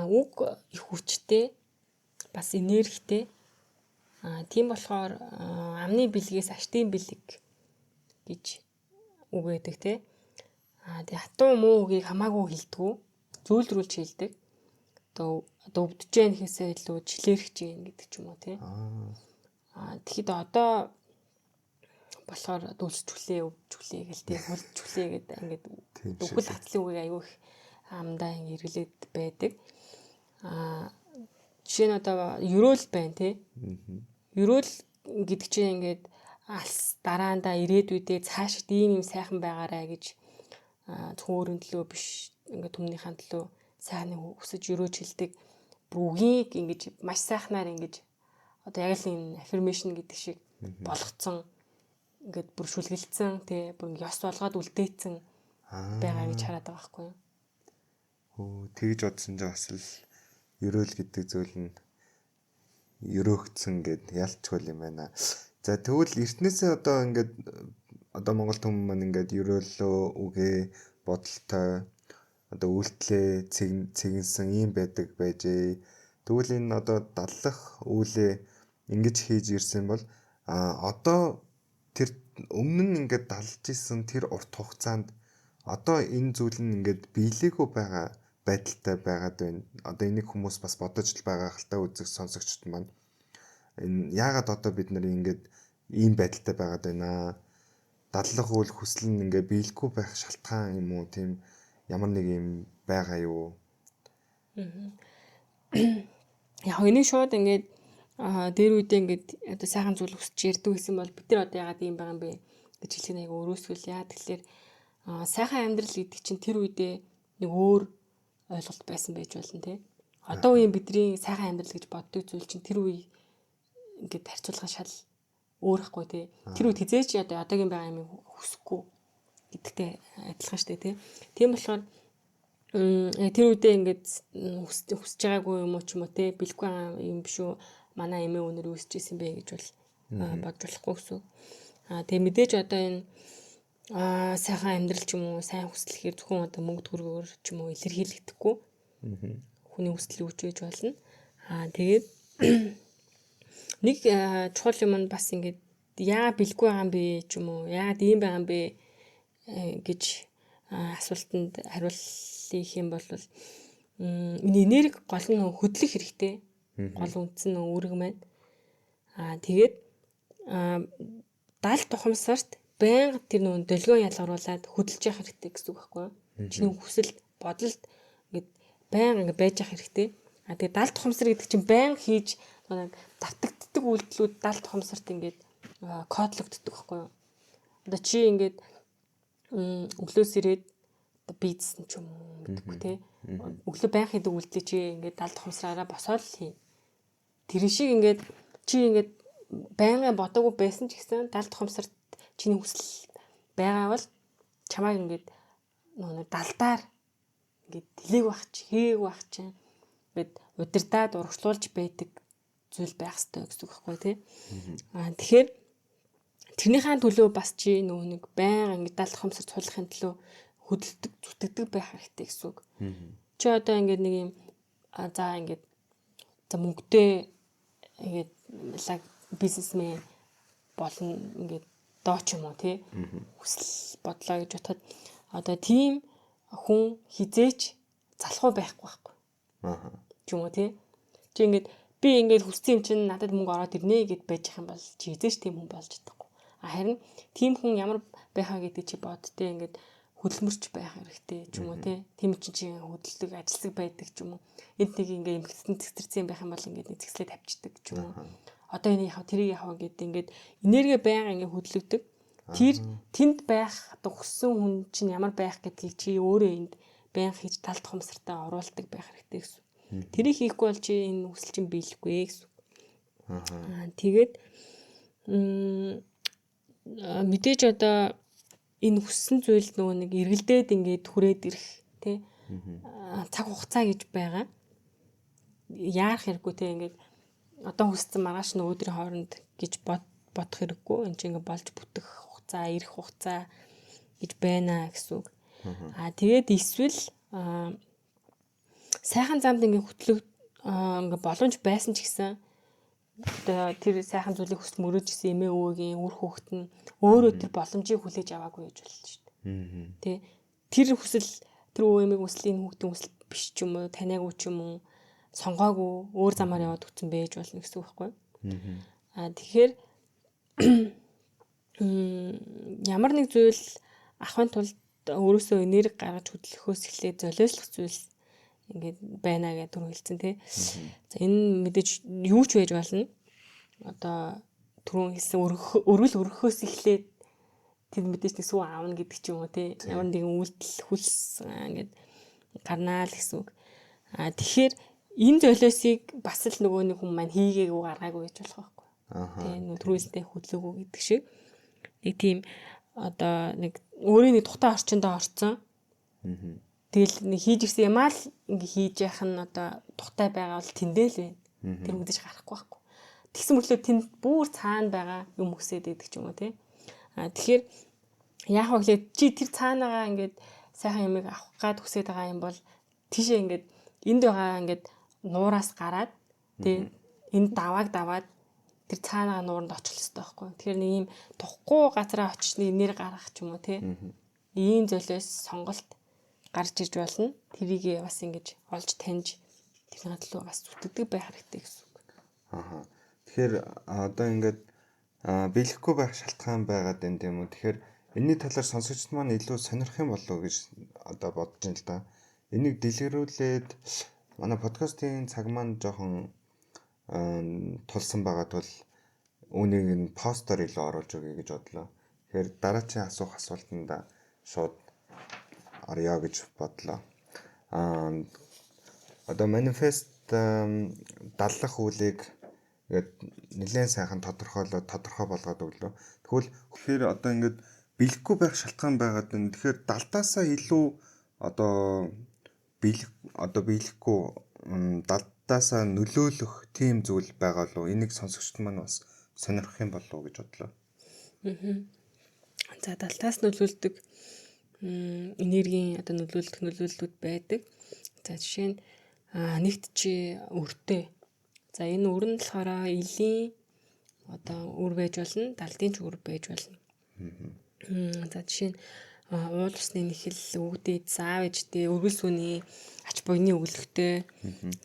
Үг их хүчтэй, бас энергитэй. Тийм болохоор амны бэлгээс аштын бэлэг гэж үг байдаг те. Тэгээ хатуу муу үгийг хамаагүй хэлдэггүй, зөөлрүүлж хэлдэг. Одоо өвдөж जैन гэхээсээ илүү чилээрхэж гин гэдэг ч юм уу те. Тэгэхэд одоо болохоор дүүлсчүлээ, өвдчүлээ гэл те, хөлдчүлээ гэдэг ингээд үхэл хацлын үгийг аягүй их амдаа эргэлээд байдаг. Жишээ нь одоо ерөөл байна те. Ерөөл гэдэг чинь ингээд алс дараандаа ирээдүйдээ цаашид ийм юм сайхан байгаарай гэж зөвхөн өөрийн төлөө биш, ингээд түмнийхээ төлөө сайхныг хүсэж өрөөж хэлдэг. Үгийг ингэж маш сайхнаар ингэж одоо яг л энэ affirmation гэдэг шиг болгоцсон, ингээд бүр шүлгэлцсэн тий, бүр ёс болгоод үлдээсэн байгаа гэж хараад байгаа байхгүй юу. Хөө, тэгж бодсон чинь бас л ерөөл гэдэг зүйл нь ерөөгдсөн гэд ялчгүй юм байна. За, тэгвэл эртнээсээ одоо ингээд одоо монгол түмэн маань ингээд ерөөлөө үгээ бодолтой одоо үйлдэлээ цэгэнсэн ийм байдаг байжээ. Тэгвэл энэ одоо даллах үүлээ ингэж хийж ирсэн бол одоо тэр өмнө нь ингээд далж исэн тэр урт хугацаанд одоо энэ зүйл нь ингээд биелээгүй байгаа байдалтай байгаад байна. Одоо энийг хүмүүс бас бодож л байгаа хальтаа үзэх сонсогчд маань. Энэ яагаад одоо бид нар ингээд ийм байдалтай байгаад байна? Даллах үйл хүсэл нь ингээд биелэхгүй байх шалтгаан юм уу? Тийм ямар нэг юм байгаа юу? Яг энийг шууд ингээд дээр үедээ ингээд одоо сайхан зүйл хүсч ярьдаг гэсэн бол бид нар одоо яагаад ийм байгаа юм бэ гэж хэлэх нь айгүй өрөөсгөл. Яа тэгэхээр сайхан амьдрал гэдэг чинь тэр үедээ нэг өөр ойлголт байсан байж болно тий. Одоо үеийн бидний сайхан амьдрал гэж боддог зүйл чинь тэр үе ингээд харьцуулах шал өөр хгүй тий. Тэр үед хизээч одоо одоогийн байгаа юмыг хүсэхгүй гэдэгтэй адилхан штэ тий. Тийм болохоор тэр үедээ ингээд хүсэж байгаагүй юм уу ч юм уу тий, бэлгүй юм биш үү, манай эмээ өнөр үүсэж исэн бэ гэж бол бодж болохгүй гэсэн. Тэгээ мэдээж одоо энэ сайхан амьдрал ч юм уу, сайн хүсэл гэхээр зөвхөн одоо мөнгө төгрөгөөр ч юм уу илэрхийлэгдэхгүй. Хүний хүсэл үүч байж болно. Тэгээд Нэг чухал юм нь бас ингээд яа бэлгүй байгаа юм бэ ч юм уу, яагаад ийм байгаа юм бэ гэж асуултанд хариулах юм бол энэ энерги гол нь хөдлөх хэрэгтэй. Гол үндсэн нь үүрэг маань. Тэгээд далд ухамсарт байнга тэр нөгөө долгион ялгаруулад хөдөлж явах хэрэгтэй гэсэн үг байхгүй юу? Чиний хүсэл бодолд ингээд байнга ингээд байж явах хэрэгтэй. Тэгээд далд ухамсар гэдэг чинь байнга хийж нэг давтагддаг үйлдэлүүд далд ухамсарт ингээд кодлогддог байхгүй юу? Одоо чи ингээд өглөөс ирээд одоо бийдсэн ч юм уу мэдгүй те. Өглөө байнга хийдэг үйлдэлийг чи ингээд далд ухамсараараа босоод л хий. Тэр шиг ингээд чи ингээд байнгын бодоогүй байсан ч гэсэн далд ухамсарт чиний хүсэл байгаа бол чамайг ингээд нөгөө далдаар ингээд тэлээг байх чи хээг байх чи ингээд удирдаад урагшлуулж байдаг зүйл байх ёстой гэсэн үг байхгүй тий. Тэгэхээр тэрнийхээ төлөө бас чи нөгөө нэг байнга ингээд далд ухамсар суулгахын төлөө хөдөлдөг, зүтгэдэг байх хэрэгтэй гэсэн үг. Чи одоо ингээд нэг юм за ингээд за мөнгөтэй ингээд лаг бизнесмен болно ингээд доо ч юм уу тий хүсэл бодлоо гэж бодоход одоо тийм хүн хизээч залхуу байхгүй байхгүй. Ч юм уу тий. Чи ингээд би ингээд хүссэн юм чинь надад мөнгө ороод ирнэ гэд байж их юм бол чи хизээч тийм хүн болж чадахгүй. Харин тийм хүн ямар байхаа гэдэг чи бод тий ингээд хөдөлмөрч байх хэрэгтэй ч юм уу тий. Тийм чинь чи хөдөлдөг, ажилсаг байдаг ч юм уу. Энд нэг ингээд эмгэгтэн цэгцэрсэн байх юм бол ингээд нэг цэгцлээ тавьчихдаг ч юм уу. Одоо энэ яхав тэрийг яхав гэдэг ингээд энерги байнга ингээд хөдлөгдөг. Тэр тэнд байх одоо хүссэн хүн чинь ямар байх гэдгийг чи өөрөө энд байнга хийж талд ухамсартаа оруулдаг байх хэрэгтэй гэсэн. Тэрийг хийхгүй бол чи энэ хүсэл чинь биелэхгүй гэсэн. Тэгээд мэдээж одоо энэ хүссэн зүйл нөгөө нэг эргэлдээд ингээд хүрээд ирэх тий цаг хугацаа гэж байгаа. Яарах хэрэггүй тий ингээд одоо хүссэн маргааш нь өдрийн хооронд гэж бодох хэрэггүй. Энд чинь ингээд болж бүтэх хугацаа, ирэх хугацаа гэж байна гэсэн үг. Тэгээд эсвэл сайхан замд ингээд хөтлөх ингээд боломж байсан ч гэсэн одоо тэр сайхан зүйлийг хүсэл мөрөөж исэн эмээ өвөгийн үр хүүхэд нь өөрөө тэр боломжийг хүлээж аваагүй гэж болно шүү дээ. Тэ тэр хүсэл тэр өвөө эмээг хүсэл энэ хүүхдийн хүсэл биш ч юм уу, таниагүй ч юм уу, сонгоогүй өөр замаар яваад өгсөн байж болно гэсэн үг байхгүй. Тэгэхээр ямар нэг зүйл авахын тулд өөрөөсөө энерги гаргаж хөдлөхөөс эхлээд золиослох зүйл ингээд байна гэж түрүү хэлсэн тий. За энэ мэдээж юу ч байж болно. Одоо түрүүн хэлсэн өргөл өргөхөөс эхлээд тэр мэдээж нэг сүү аавна гэдэг ч юм уу тий. Ямар нэгэн үйлдэл хүлс ингээд гарнаа л гэсэн үг. Тэгэхээр энэ золиосыг бас л нөгөө нэг хүн маань хийгээгүй гаргаагүй гэж болох байхгүй. Тий нөгөө түрүүлэлтэй хөдлөөгүй гэдэг шиг. Нэг тийм одоо нэг өөрийн нэг тухтай орчиндөө орцсон. Тэгэл нэг хийж ирсэн юмаа л ингээ хийж яах нь одоо тухтай байгаа бол тэндээ л байна. Тэр мэдээж гарахгүй байхгүй. Тэгсэн мөртлөө тэнд бүр цаана байгаа юм өсөөд байдаг ч юм уу тий. Тэгэхээр яах вэ гэхлээр чи тэр цаанагаа ингээд сайхан юмыг авах гад хүсээд байгаа юм бол тийшээ ингээд энд байгаа ингээд нуураас гараад тий энэ давааг даваад тэр цаанагаа нууранд очих хэрэгтэй байхгүй. Тэгэхээр нэг юм тухгүй газараа очиж нэг нэр гаргах ч юм уу тий. Ийм золиос сонголт гарч ирж болно. Тэрийг бас ингэж олж таньж тэрний төлөө бас зүтгэдэг байх хэрэгтэй гэсэн үг. Тэгэхээр одоо ингээд биелэхгүй байх шалтгаан байгаад байна тийм үү. Тэгэхээр энэний талаар сонсогчд маань илүү сонирх юм болов уу гэж одоо бодож байна л да. Энийг дэлгэрүүлээд манай подкастын цаг маань жоохон тулсан байгаа тул үүнийг нь постоор илүү оруулж өгье гэж бодлоо. Тэгэхээр дараачийн асуух асуултанд шууд орё гэж бодлоо. Одоо манифест даллах үлийг ингээд нэлээд сайхан тодорхойлоод тодорхой болгоод өглөө. Тэгвэл тэгэхээр одоо ингээд бэлэхгүй байх шалтгаан байгаад байна. Тэгэхээр далдаасаа илүү одоо бэлэх одоо биелэхгүй далдаасаа нөлөөлөх тийм зүйл байгаа лу. Энийг сонсогчд маань бас сонирхох юм болов уу гэж бодлоо. За далдаас нөлөөлдөг энергийн одоо нөлөөлөх нөлөөллүүд байдаг. За жишээ нь нэгт чи өртөө. За энэ үр нь болохоор илийн одоо үр байж болно, далдын ч үр байж болно. За жишээ нь уул усны нэхэл, өвгдээд, заав ээжтэй, өргөл сүний ач буйны өглөгтэй.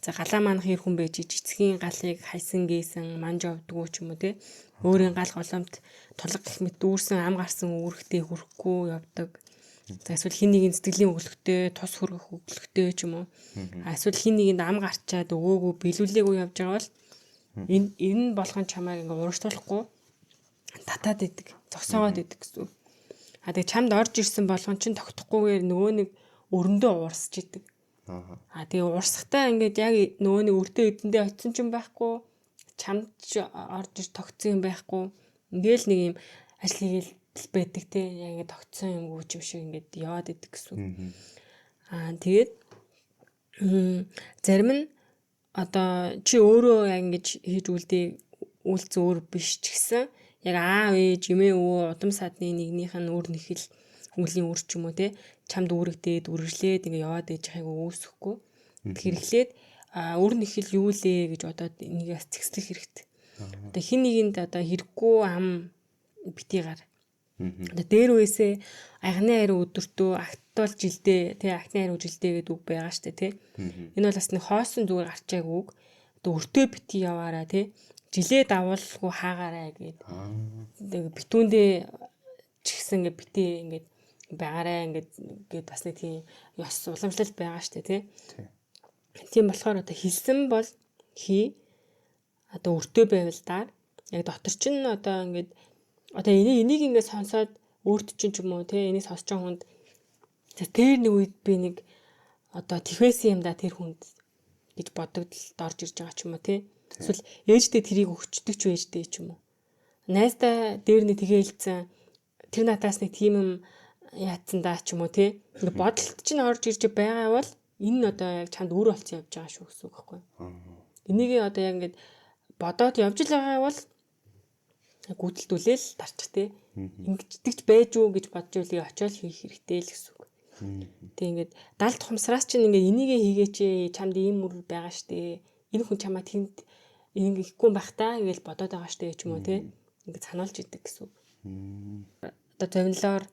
За галаа манах эр хүн байж эцгийн галыг хайсан гээсэн манж овдгоо ч юм уу те. Өөрийн гал голомт тулга гэх мэт дүүрсэн ам гарсан үүрэгтэй хүрэхгүй явдаг. За эсвэл хин нэгэн сэтгэлийн өглөгтэй, тус хөргөх өглөгтэй ч юм уу. Эсвэл хин нэгэнд ам гарчаад өгөөгүй биелүүлээгүй явж байгаа бол энэ болгон чамайг ингээ ууршуулахгүй татаад идэг, зогсоогоод идэг гэсэн үг. А тэгээ чамд орж ирсэн болгон чинь тогтохгүйгээр нөгөө нэг өрөндөө уурсаж идэг. А тэгээ уурсахтаа ингээд яг нөгөө нэг өртөө эдэндээ очисон ч юм байхгүй, чамд ч орж ир тогтсон юм байхгүй. Ингээл нэг юм ажил хийгээл байдаг те. Яг ингээд тогтсон юм гүч юм шиг ингээд яваад идэг гэсэн. Аа тэгээд зарим нь одоо чи өөрөө яг ингэж хийж үлдээ үйлцэн өөр биш ч гэсэн яг аав ээж эмээ өвөө удам садны нэгнийх нь үр нэхэл үлийн үр ч юм уу те чамд үүрэгдээд үргэлжлээд ингээ яваад ээж байгааг үүсэхгүй. Тэгэхээр эхлээд үр нэхэл юу лээ гэж бодоод энийг бас зэгслэх хэрэгтэй. Одоо хин нэгэнд одоо хэрэггүй ам битгий гар. Одоо дээр үесээ аягны ариу өдөртөө агтуул жилдээ тий агтны ариу жилдээ гэдэг үг байгаа штэ тий. Энэ бол бас нэг хоосон зүгээр гарчааг үг. Одоо өртөө битгий яваараа тий. Жилээ давуулгүй хаагаарай гэд. Тэг битүүндээ ч гэсэн ингээ битээ ингээд байгаарай ингээд гээд бас нэг тийм ёс уламжлал байгаа штэ тий. Тийм болохоор одоо хэлсэн бол хий. Одоо өртөө байвал даар. Яг дотор чинь одоо ингээд одоо энийг ингээд сонсоод өөрт чинь ч юм уу тий энийг сонсож байгаа хүнд тэр нэг үед би нэг одоо тэхвэсэн юм да тэр хүнд гэж бодогдолд орж ирж байгаа ч юм уу тий. Эсвэл ээждээ тэрийг өгчдөг ч ээждээ ч юм уу. Найздаа дээр нэг тгээ хэлсэн тэр надаас нэг тийм юм яатсан даа ч юм уу тий. Ингээ бодолт чинь орж ирж байгаа бол энэ нь одоо яг чамд үр олцсон явж байгаа шүү гэсэн үг байхгүй. Энийг одоо яг ингээд бодоод явж л байгаа бол гүйтэлдүүлээл тарчих тий. Ингэждэг ч байж уу гэж бодж үлээ очиод хийх хэрэгтэй л гэсэн үг. Тэг ингээд далд хумсраас чинь ингээд энийгээ хийгээч чамд ийм үр байгаа штэ. Энэ хүн чамаа тэнд ингэ ихгүй байх та гэж бодоод байгаа штэ ч юм уу тий. Ингээд сануулж идэг гэсэн үг. Одоо зовнилоор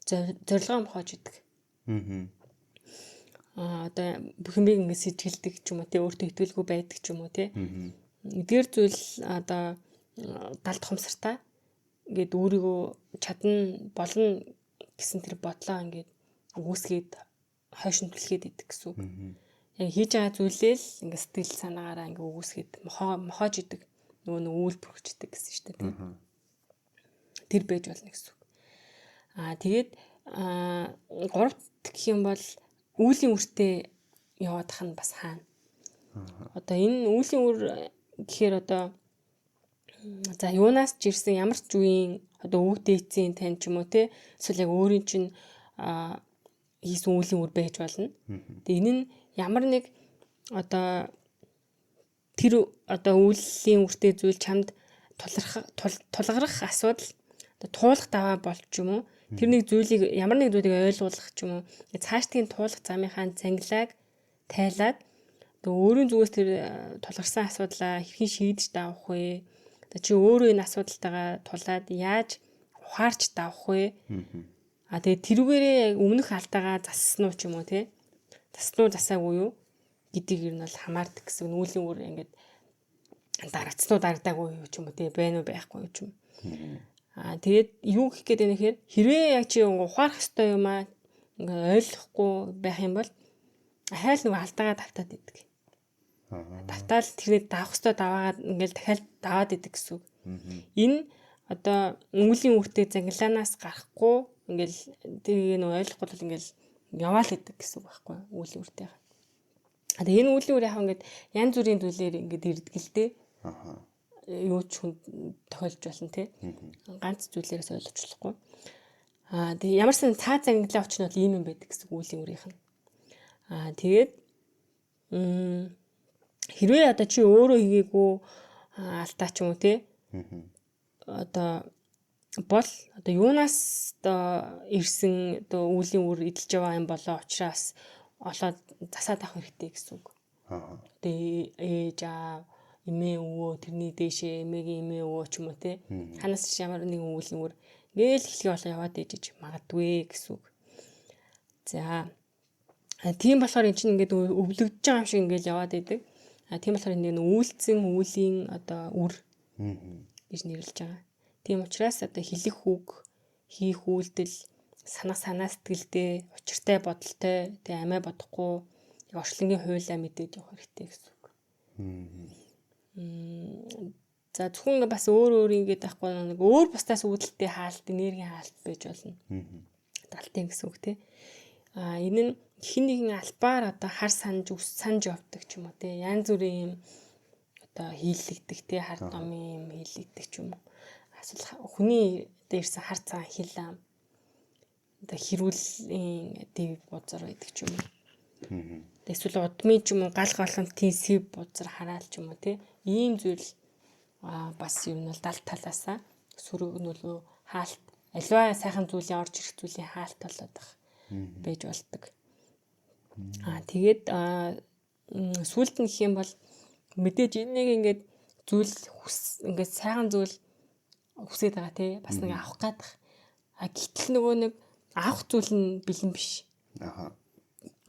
зорилгоо мохоож идэг. Одоо бүх юмыг ингээд сэжгэлдэг ч юм уу тий өөртөө итгэлгүй байдаг ч юм уу тий. Эдгээр зүйл одоо далд хумсартай ингээд өөрийгөө чадна болно гэсэн тэр бодлоо ингээд үүсгээд хойш нь түлхээд идэг гэсэн үг. Яг хийж байгаа зүйлээ л ингээд сэтгэл санаагаараа ингээд үүсгээд мохоож идэг. Нөгөө нэг үйл бүрхждэг гэсэн шүү дээ. Тэр байж болно гэсэн үг. Аа тэгээд гуравт гэх юм бол үүлийн үртээ яваадах нь бас хаана. Одоо энэ үүлийн үр гэхээр одоо за юунаас ч ирсэн ямар ч үеийн одоо өвдөөцийн тань ч юм уу те эсвэл яг өөрийн чинь хийсэн үүлийн үр байж болно. Тэгээ энэ нь ямар нэг одоо тэр одоо үүлийн үртэй зүйл чамд тулгарах асуудал одоо туулах даваа болж ч юм уу тэр нэг зүйлийг ямар нэг зүйлийг ойлгуулах ч юм уу цаашдын туулах замынхаа цангилааг тайлаад одоо өөрийн зүгээс тэр тулгарсан асуудлаа хэрхэн шийдэж давах вэ? Одоо чи өөрөө энэ асуудалтайгаа тулаад яаж ухаарч давах вэ? А тэгээ тэрүүгээрээ яг өмнөх алдаагаа зассан уу ч юм уу те? Зассан уу засаагүй юу гэдгийг ер нь бол хамаардаг гэсэн. Нүүлийн үр ингээд дарагдсан уу дарагдаагүй юу ч юм уу те байна уу байхгүй юу ч юм. Аа тэгээд юу гэх гээд байна гэхээр хэрвээ яг чи ухаарах ёстой юм аа ингээ ойлгохгүй байх юм бол хайл нөгөө алдаагаа давтаад идэг. Давтаал тэрний давах ёстой даваагаад ингээл дахиад даваад идэг гэсэн үг. Энэ одоо үүлийн үртээ зангилаанаас гарахгүй ингээл тэрийг нөгөө ойлгохгүй бол ингээл яваал идэг гэсэн үг байхгүй үүлийн үртээ. А тэгээ энэ үүлийн үр яг ингээд янз бүрийн зүйлээр ингээд ирдэг л дээ. Юу ч хүн тохиолж болно те. Ганц зүйлээрээс ойлгож болохгүй. Аа тэгээ ямар сан цаа зангилаа очно бол ийм юм байдаг гэсэн үүлийн үрийнх нь. Аа тэгээд хэрвээ одоо чи өөрөө хийгээгүй алдаа ч юм уу те. Одоо бол одоо юунаас одоо ирсэн одоо үүлийн үр эдэлж байгаа юм болоо учраас олоод засаад авах хэрэгтэй гэсэн үг. Одоо ээж аав, Эмээ өвөө тэрний дээшээ эмээгийн эмээ өвөө ч юм уу те. Ханаас ч ямар нэгэн өвлийн үр ингээл эхлэх болоо яваад ижиж магадгүй гэсэн үг. За тийм болохоор эн чинь ингээд өвлөгдөж байгаа юм шиг ингээл яваад идэг. А тийм болохоор энэ үйлцэн үүлийн одоо үр гэж нэрлэж байгаа. Тийм учраас одоо хэлэх үг, хийх үйлдэл, санах санаа сэтгэлдээ, учиртай бодолтой, тэгээ амиа бодохгүй яг орчлонгийн хуулиа мэдээд явах хэрэгтэй гэсэн үг. За зөвхөн ингээ бас өөр өөр ингээд байхгүй нэг өөр бусдаас үүдэлтэй хаалт, энергийн хаалт байж болно. Далтын гэсэн үг тий. А энэ нь хин нэгэн албаар одоо хар санаж үс санаж явдаг ч юм уу тий. Янз бүрийн юм одоо хийлэгдэх тий, хар домын юм хийлэгдэх ч юм уу. Эсвэл хүний одоо ирсэн хар цагаан хил ам одоо хэрүүлийн дэв бузар байдаг ч юм уу. Эсвэл удмын ч юм уу гал голомтын сэв бузар хараал ч юм уу тий. Ийм зүйл бас юм нь бол дал талаасаа сөрөг нөлөө хаалт альва сайхан зүйлийн орж ирэх зүйлийн хаалт болоод байх байж болдог. Тэгээд сүүлд нь гэх юм бол мэдээж энийг ингээд зүйл хүс ингээд сайхан зүйл хүсээд байгаа тий. Бас нэг авах гээд байх. А гэтэл нөгөө нэг авах зүйл нь бэлэн биш. Аха.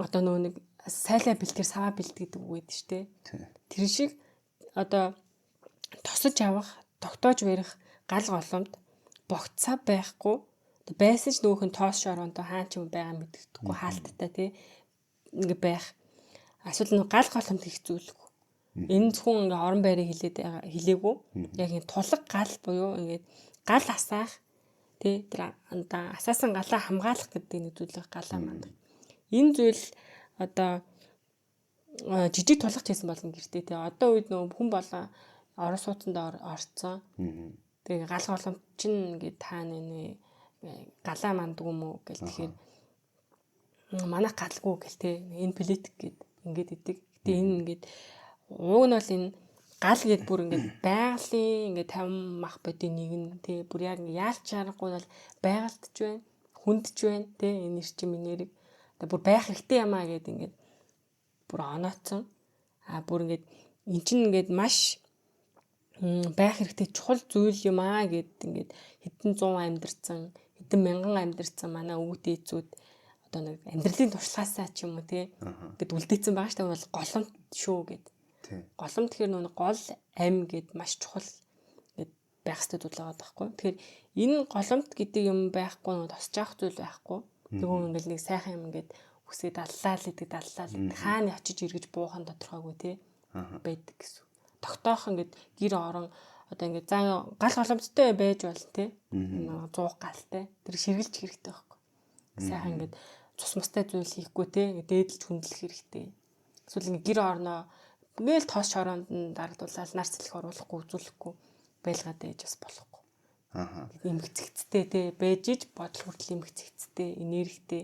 Одоо нөгөө нэг сайлаа бэлтгэр саваа бэлт гэдэг үг байдаг шүү дээ. Тэр шиг одоо тосож авах, тогтоож барих гал голомт богцоо байхгүй байсан ч нөөхөн тоос шороондоо хаан ч юм байгаа мэддэхгүй хаалттай тий ингээ байх. Эсвэл нэг гал голомт их зүйлгүй. Энэ зөвхөн ингээ орон байрыг хилээд хилээгүй. Яг энэ тулаг гал буюу ингээд гал асаах тий тэр асаасан галаа хамгаалах гэдэг нэг зүйл байх, галаа мандах. Энэ зүйл одоо жижиг тулгач хийсэн болно гэртээ тий. Одоо үед нөө хүн болон орон сууцнд орцсон. Тэгээ гал голомт чинь ингээд та нэ галаа манддаг юм уу гэл тэгэхээр манайх галгүй гэл те энэ политик гэд ингээд идэг. Гэтэ энэ ингээд ууг нь бол энэ гал гэд бүр ингээд байгалийн ингээд 50 мах бодийн нэг нь те бүр яг ингээд яалч аргагүй бол байгальдч байна, хүндч байна те энэ эрчим энерги одоо бүр байх хэрэгтэй юм аа гэд ингээд бүр оноцсон. А бүр ингээд эн чинь ингээд маш байх хэрэгтэй чухал зүйл юм аа гэд ингээд хэдэн зуун амьдарсан, хэдэн мянган амьдарсан манай өвөг дээдсүүд одоо нэг амьдралын туршлагаасаа ч юм уу те ингээд үлдээсэн байгаа шүү дээ бол голомт шүү гэд. Голомт тэгэхээр нөгөө гол ам гэд маш чухал ингээд байх хэрэгтэй зүйл байгаа байхгүй. Тэгэхээр энэ голомт гэдэг юм байхгүй нөгөө тосч авах зүйл байхгүй. Нөгөө ингээд нэг сайхан юм ингээд үсээ даллаа л идэг, даллаа л идэг. Хаана очиж эргэж буухан тодорхойгүй те байдаг гэсэн. Тогтоох ингээд гэр орон одоо ингээд зан гал голомттой байж болно те. 100 галтай. Тэр ширгэлж хэрэгтэй байхгүй. Сайхан ингээд цус мустай зүйл хийхгүй те. Ингээд дээдэлж хүндлэх хэрэгтэй. Эсвэл ингээд гэр орноо ингээл тоос шороонд нь дардуулаад нар цэлх оруулахгүй үзүүлэхгүй байлгаад байж бас болохгүй. Аха. Эмх зэгцтэй те байж иж бодол хүртэл эмх зэгцтэй, энергитэй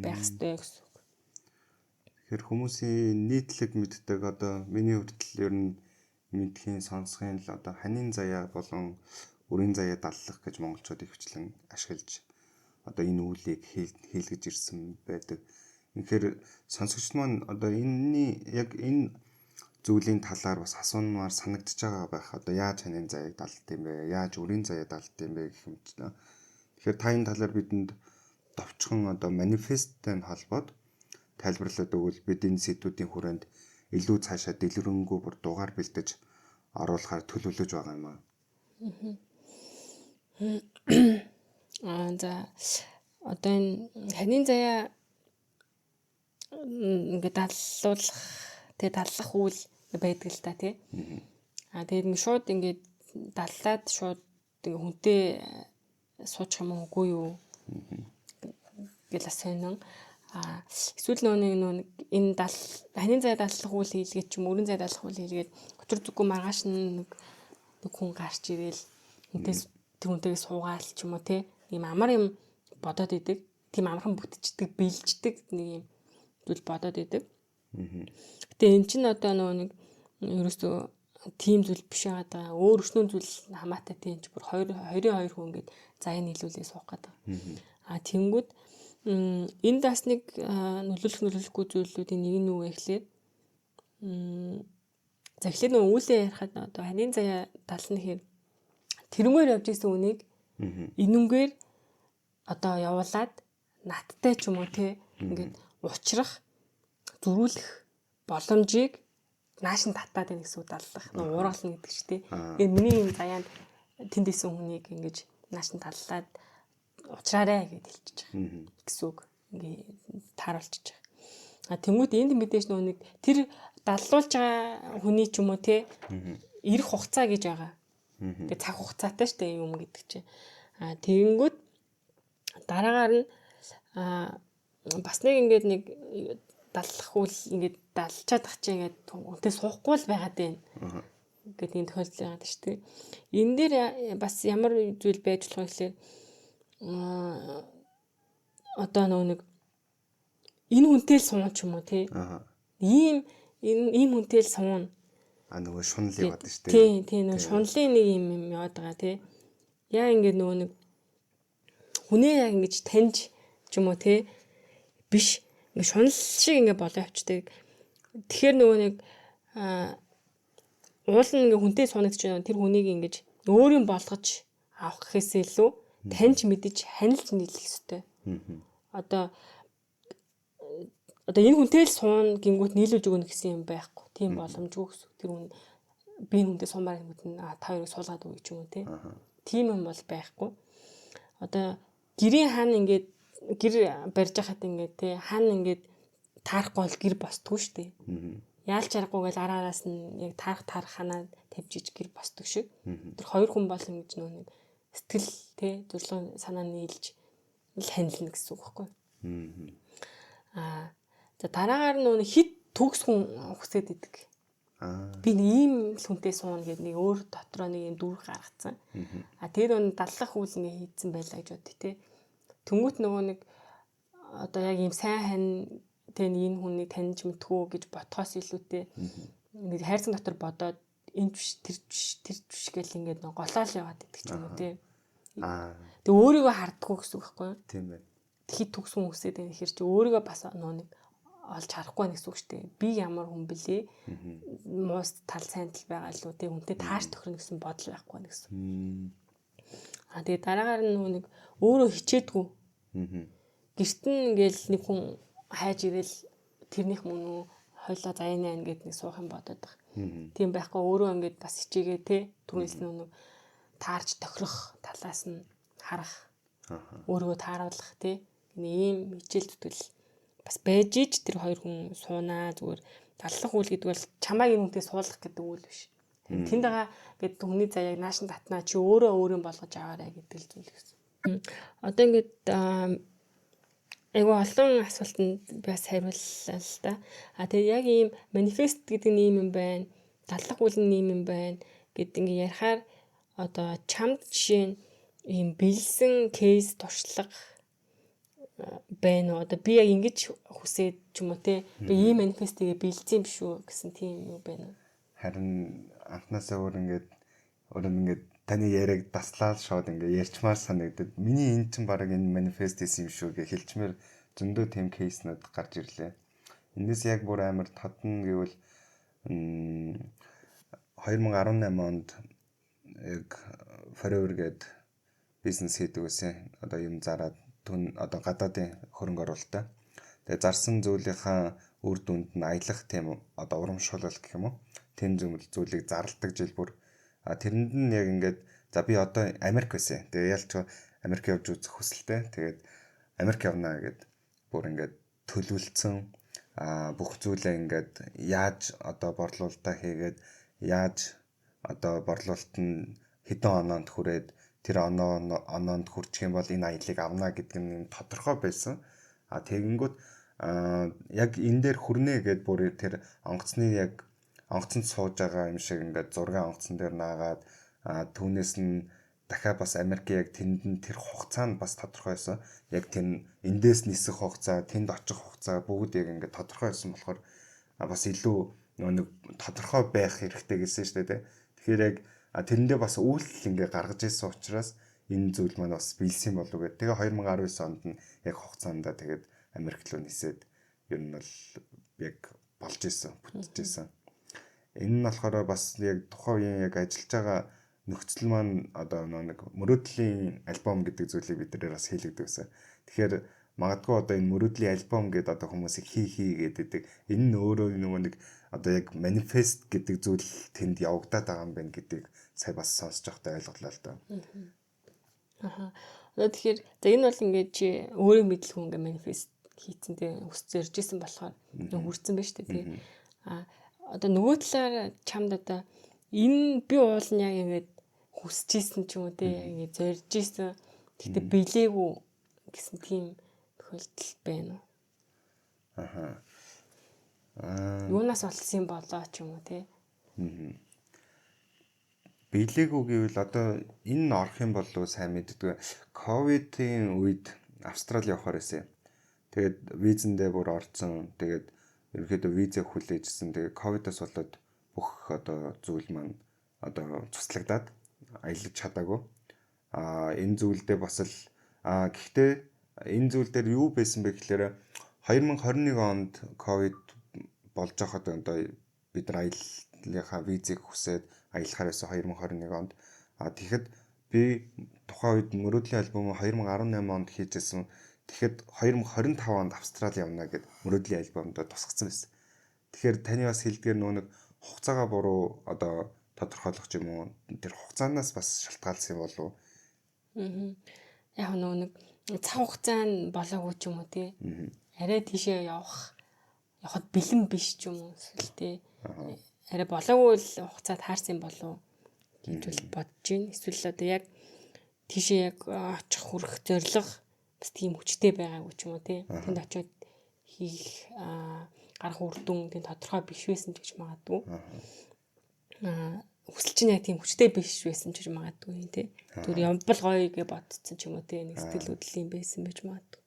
байх хэрэгтэй гэсэн үг. Тэгэхээр хүмүүсийн нийтлэг мэддэг одоо миний хүртэл ер нь мэдхийн сонсохын л одоо ханийн заяа болон үрийн заяа даллах гэж монголчууд ихэвчлэн ашиглаж одоо энэ үйлийг хийлгэж ирсэн байдаг. Тэгэхээр сонсогч маань одоо энэний яг энэ зүйлийн талаар бас асуумаар санагдаж байгаа байх. Одоо яаж ханийн заяаг далд юм бэ? Яаж үрийн заяа далд юм бэ гэх мэт. Тэгэхээр та энэ талаар бидэнд товчхон одоо манифесттэй холбоод тайлбарлаад өгвөл бид энэ сэдвүүдийн хүрээнд илүү цаашаа дэлгэрэнгүй бүр дугаар бэлдэж оруулахаар төлөвлөж байгаа юм аа. Аа за одоо энэ ханийн заяа ингээд даллуулах тэгээ даллах үйл байдаг л та тий. Аа тэгээд ингээд шууд ингээд даллаад шууд ингээд хүнтэй суучих юм уу үгүй юу гэл бас сонин. Аа эсвэл нөгөө нэг энэ дал ханийн зай даллах үйл хийлгээд ч юм өрөн зай даллах үйл хийлгээд учир зүггүй маргааш нь нэг хүн гарч ирээл хүнтэй тэр хүнтэйгээ суугаал ч юм уу те ийм амар юм бодоод идэг. Тийм амархан бүтчихдэг, бэлждэг нэг юм зүйл бодоод идэг. Гэтэ эн чинь одоо нөгөө нэг ерөөсөө тийм зүйл биш байгаа даа. Өөр өшнөө зүйл хамаатай тийм ч бүр хоёрын хоёр хүн ингээд заяа нийлүүлээ суух гэдэг. А тэнгүүд энэ бас нэг нөлөөлөх нөлөөлөхгүй зүйлүүдийн нэг нь юу вэ гэхлээр За эхлээд нөгөө үүлээ ярихад одоо ханийн заяа дална гэхээр тэрнгээр явж исэн үнийг энэнгээр одоо явуулаад надтай ч юм уу те ингээд учрах зөрүүлэх боломжийг нааш нь татаад байна гэсэн үг даллах. Нөгөө уургална гэдэг чи те. Тэгээд миний юм заяанд тэнд исэн хүнийг ингэж нааш нь таллаад учраарэ гэд хэлчихэж байгаа гэсэн үг. Ингээ тааруулчихж байгаа. А тэнгууд энд мэдээж нөгөө нэг тэр даллуулж байгаа хүний ч юм уу те ирэх хугацаа гэж байгаа. Тэгээ цаг хугацаатай штэ юм гэдэг чинь. А тэгэнгүүт дараагаар нь бас нэг ингээд нэг даллах үл ингээд далчаад ах чинь ингээд үнтэй суухгүй л байгаад байна гэдэг ийм тохиолдол байгаа шүү дээ. Энэ дээр бас ямар зүйл байж болох вэ гэхээр одоо нөгөө нэг энэ хүнтэй л суун ч юм уу тий. Ийм энэ ийм хүнтэй л суун. А нөгөө шунал яваад шүү дээ. Тий, тий нөгөө шунлын нэг юм юм яваад байгаа тий. Яа ингээд нөгөө нэг хүнээ яг ингэж таньж ч юм уу тий биш ингээ шунал шиг ингээ болоо явцдаг. Тэгэхээр нөгөө нэг уул нь ингээ хүнтэй сууна гэж чинь тэр хүнийг ингэж өөрийн болгож авах гэхээсээ илүү таньж мэдэж ханилж нийлэх ёстой. Одоо энэ хүнтэй л суун гингүүт нийлүүлж өгнө гэсэн юм байхгүй. Тийм боломжгүй гэсэн. Тэр хүн би энэ хүнтэй суумаар гингүүт нь та хоёрыг суулгаад өгье ч юм уу те. Тийм юм бол байхгүй. Одоо гэрийн хаан ингээд гэр барьж байхад ингээд те хаан ингээд таарахгүй бол гэр босдгүй шүү дээ. Яалч аргагүй гэл ар араас нь яг таарах ханаа тавьж иж гэр босдог шиг. Тэр хоёр хүн бол ингэж нөө нэг сэтгэл те зөвлөгөө санаа нийлж л ханилна гэсэн үг байхгүй. Аа за дараагаар нь нөө хит төгс хүн хүсээд идэг. Би нэг ийм л хүнтэй сууна гэд нэг өөр дотроо нэг юм дүр гаргацсан. А тэр өн даллах үйл ингээ хийцэн байлаа гэж бодъё те. Тэнгүүт нөгөө нэг одоо яг ийм сайн хань тэ энэ хүнийг таньж мэдхүү гэж ботхоос илүүтэй нэг хайрцаг дотор бодоод энэ биш тэр биш тэр биш гэл ингээд нэг голоол яваад идэх ч юм уу те. Тэг өөрийгөө хардггүй гэсэн үг байхгүй юу? Тийм байна. Тэгэхэд төгс хүн үсээд байх хэр чи өөрийгөө бас нөгөө нэг олж харахгүй байх гэсэн үг шүү дээ. Би ямар хүн бэлээ? Муус тал сайн тал байгаа л үү те хүнтэй таарч тохирно гэсэн бодол байхгүй байх гэсэн. Аа тэгээ дараагаар нь нөгөө нэг өөрөө хичээдгүү. Гэрт нь ингээл нэг хүн хайж ирэл тэрнийх мөн үү хойлоо заяана ингээд нэг суух юм бодоод байх. Тийм байхгүй өөрөө ингээд бас хичээгээ те түрүүнээс нэг таарч тохирох талаас нь харах. Өөрийгөө тааруулах те ийм хичээл зүтгэл бас байж ич тэр хоёр хүн суунаа зүгээр даллах үйл гэдэг бол чамайг энэ хүнтэй суулгах гэдэг үйл биш. Тэнд байгаа гэдэг хүний заяаг нааш нь татнаа чи өөрөө өөрийн болгож аваарай гэдэг л зүйл гэсэн. Одоо ингээд айгүй олон асуултанд бас хариуллаа л да. А тэгээ яг ийм манифест гэдэг нь ийм юм байна, даллах үйл нь ийм юм байна гэд ингээ ярихаар одоо чамд жишээ нь ийм бэлсэн кейс туршлага байна уу? Одоо би яг ингэж хүсээд ч юм уу те би ийм манифестигээ бэлдсэн юм шүү гэсэн тийм юу байна уу? Харин анхнаасаа өөр ингээд таны яриаг даслаад шууд ингээд ярьчмаар санагдад. Миний энэ чинь баг энэ манифест хийсэн юм шүү гэж хэлчмээр зөндөө тийм кейснүүд гарч ирлээ. Эндээс яг бүр амар тодно гэвэл 2018 онд яг Forever гээд бизнес хийдэг байсан. Одоо юм зараад түн одоо гадаадын хөрөнгө оруулалттай. Тэгээ зарсан зүйлийнхаа үр дүнд нь аялах тийм одоо урамшуулал гэх юм уу? Тийм зүйлийг зарладаг жил бүр. А тэрэнд нь яг ингээд за би одоо Америк байсан. Тэгээ ялч Америк явж үзэх хүсэлтэй. Тэгээд Америк явна гэд бүр ингээд төлөвлөсөн. А бүх зүйлээ ингээд яаж одоо борлуулалтаа хийгээд яаж одоо борлуулалт нь хэдэн оноонд хүрээд тэр оноонд хүрчих юм бол энэ аяллыг авна гэдэг нь тодорхой байсан. А тэгэнгүүт яг энэ дээр хүрнэ гэд бүр тэр онгоцны яг онгоцонд сууж байгаа юм шиг ингээд зургийн онгоцон дээр наагаад түүнээс нь дахиад бас Америк яг тэнд нь тэр хугацаа нь бас тодорхой байсан. Яг тэр эндээс нисэх хугацаа, тэнд очих хугацаа бүгд яг ингээд тодорхой байсан болохоор бас илүү нэг тодорхой байх хэрэгтэй гэсэн шүү дээ. Тэгэхээр яг тэрэндээ бас үйлдэл ингээ гаргаж ирсэн учраас энэ зүйл маань бас биелсэн болов уу гэдэг. Тэгээ 2019 онд нь яг хугацаанд тэгээд Америк руу нисээд ер нь бол яг болж исэн, бүтэж исэн. Энэ нь болохоор бас яг тухайн үеийн яг ажиллаж байгаа нөхцөл маань одоо нэг мөрөөдлийн альбом гэдэг зүйлийг бид нэр бас хийлэгдэг гэсэн. Тэгэхээр магадгүй одоо энэ мөрөөдлийн альбом гэдэг одоо хүмүүсийг хий хий гэдэг. Энэ нь өөрөө нөгөө нэг одоо яг манифест гэдэг зүйл тэнд явагдаад байгаа юм байна гэдгийг сая бас сонсож байхдаа ойлголоо л доо. Аха. Одоо тэгэхээр за энэ бол ингээд чи өөрөө мэдлгүй ингээд манифест хийцэн тий хүсэж ярьж исэн болохоор хүрсэн байж тээ тий. А одоо нөгөө талаар чамд одоо энэ би уул нь яг ингээд хүсэж исэн ч юм уу тий ингээд зорж исэн. Гэхдээ билээгүй гэсэн тийм тохиолдол байна уу? Аха. Аа. Юунаас болсон юм болоо ч юм уу тий. Билээгүй гэвэл одоо энэ нь орох юм болов сайн мэддэггүй. Ковидын үед Австрали явахаар байсан юм. Тэгээд визэндээ бүр орцсон. Тэгээд ерөнхийдөө визээ хүлээжсэн. Тэгээд ковидоос болоод бүх одоо зүйл маань одоо цуцлагдаад аялаж чадаагүй. Аа, энэ зүйлдээ бас л гэхдээ энэ зүйл дээр юу байсан бэ гэхээр 2021 онд ковид болж байхад одоо бид нар аяллахаа визийг хүсээд аялахаар байсан 2021 онд. А тэгэхэд би тухайн үед мөрөөдлийн альбом 2018 онд хийжсэн. Тэгэхэд 2025 онд Австрали явна гэд мөрөөдлийн альбомд тусгацсан байсан. Тэгэхээр таны бас хэлдгээр нөгөө нэг хугацаагаа буруу одоо тодорхойлох юм уу? Тэр хугацаанаас бас шалтгаалсан юм болов уу? Аа. Яг нөгөө нэг цаг хугацаа нь болоогүй ч юм уу тий. Арай тийшээ явахад бэлэн биш ч юм уу эсвэл тий. Арай болоогүй л хугацаа таарсан болов гэж бол бодож байна. Эсвэл одоо яг тийшээ яг очих хүрэх зорилго бас тийм хүчтэй байгаагүй ч юм уу тий. Тэнд очиод хийх гарах үр дүн тийм тодорхой биш байсан ч гэж магадгүй. Хүсэл чинь яг тийм хүчтэй биш байсан ч гэж магадгүй тий. Түр явбал гоё гэж бодсон ч юм уу тий. Нэг сэтгэл хөдлөл юм байсан байж магадгүй.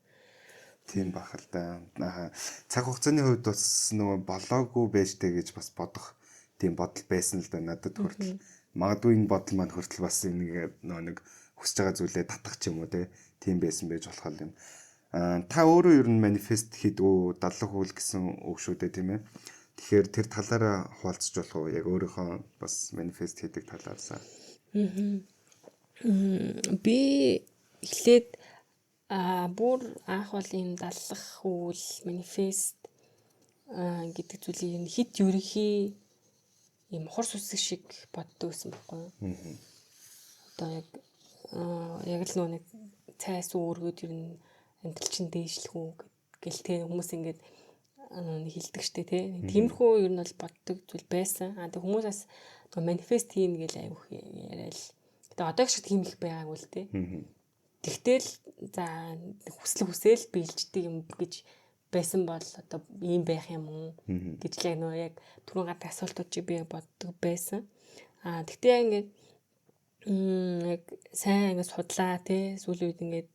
Тийм бах л да. Аа, цаг хугацааны хувьд бас нөгөө болоогүй байж тэ гэж бас бодох тийм бодол байсан л да надад хүртэл. Магадгүй энэ бодол маань хүртэл бас нэг нөгөө нэг хүсэж байгаа зүйлээ татах ч юм уу те. Тийм байсан байж болох юм. Аа, та өөрөө ер нь манифест хийдэг үү? Даллах үйл гэсэн үг шүү дээ тийм ээ. Тэгэхээр тэр талаараа хуваалцаж болох уу? Яг өөрийнхөө бас манифест хийдэг талаараасаа. Би эхлээд бүр анх бол ийм даллах үйл, манифест гэдэг зүйлийг нь хит ерөнхий ийм хурц үсэг шиг боддог гэсэн байхгүй юу? Одоо яг яг л нөгөө нэг цайс өөргөөд ер нь амьдрал чинь дээшлэх үү гэл те хүмүүс ингээд нэг хэлдэг штэ те. Тиймэрхүү ер нь бол боддог зүйл байсан. А тэг хүмүүс бас нөгөө манифест хийнэ гэл айгүйх яриа л. Гэтэ одоо шиг тийм их байгаагүй л те. Тэгтэл за хүсэл хүсэл биелждэг юм гэж байсан бол одоо ийм байх юм уу гэж л яг нөгөө яг түрүүн гардаг асуултууд чи би боддог байсан. А тэгтээ яг ингээд яг сайн ингээд судлаа те сүүлийн үед ингээд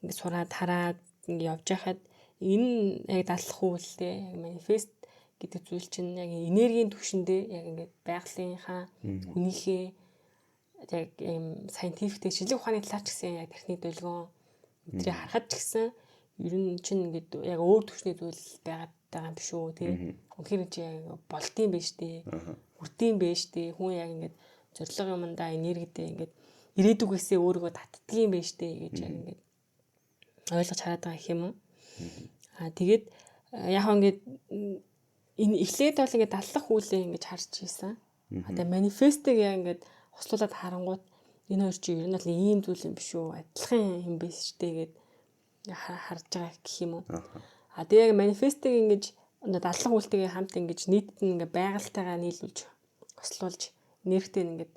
ингээд сураад хараад ингээд явж байхад энэ яг даллах үйл те яг манифест гэдэг зүйл чинь яг энергийн түвшиндээ яг ингээд байгалийнхаа хүнийхээ яг ийм scientific те шинжлэх ухааны талаар ч гэсэн яг тархины долгион өдрийг харахад ч гэсэн ер нь чинь ингээд яг өөр түвшний зүйл байгаад байгаа юм биш үү те. Үнэхээр чи яг болдсон байж тээ. Хүрдийн байж тээ. Хүн яг ингээд зорилго юмдаа энергитэй ингээд ирээдүгээсээ өөрийгөө татдгийн байж тээ гэж яг ингээд ойлгож хараад байгаа гэх юм уу. Аа тэгээд яг ингээд энэ эхлээд бол ингээд даллах үйлээ ингэж харж ийсэн. А тэгээд манифестыг яг ингээд хослуулад харангуут энэ хоёр чи ер нь бол ийм зүйл юм биш үү? Адилхан юм биш шүү дээ гэд харж байгаа гэх юм уу. А тэгээд яг манифестыг ингэж даллах үйлтэйгээ хамт ингэж нийтд нь ингээ байгальтайгаа нийлүүлж хослуулж нэрхтээ ингээд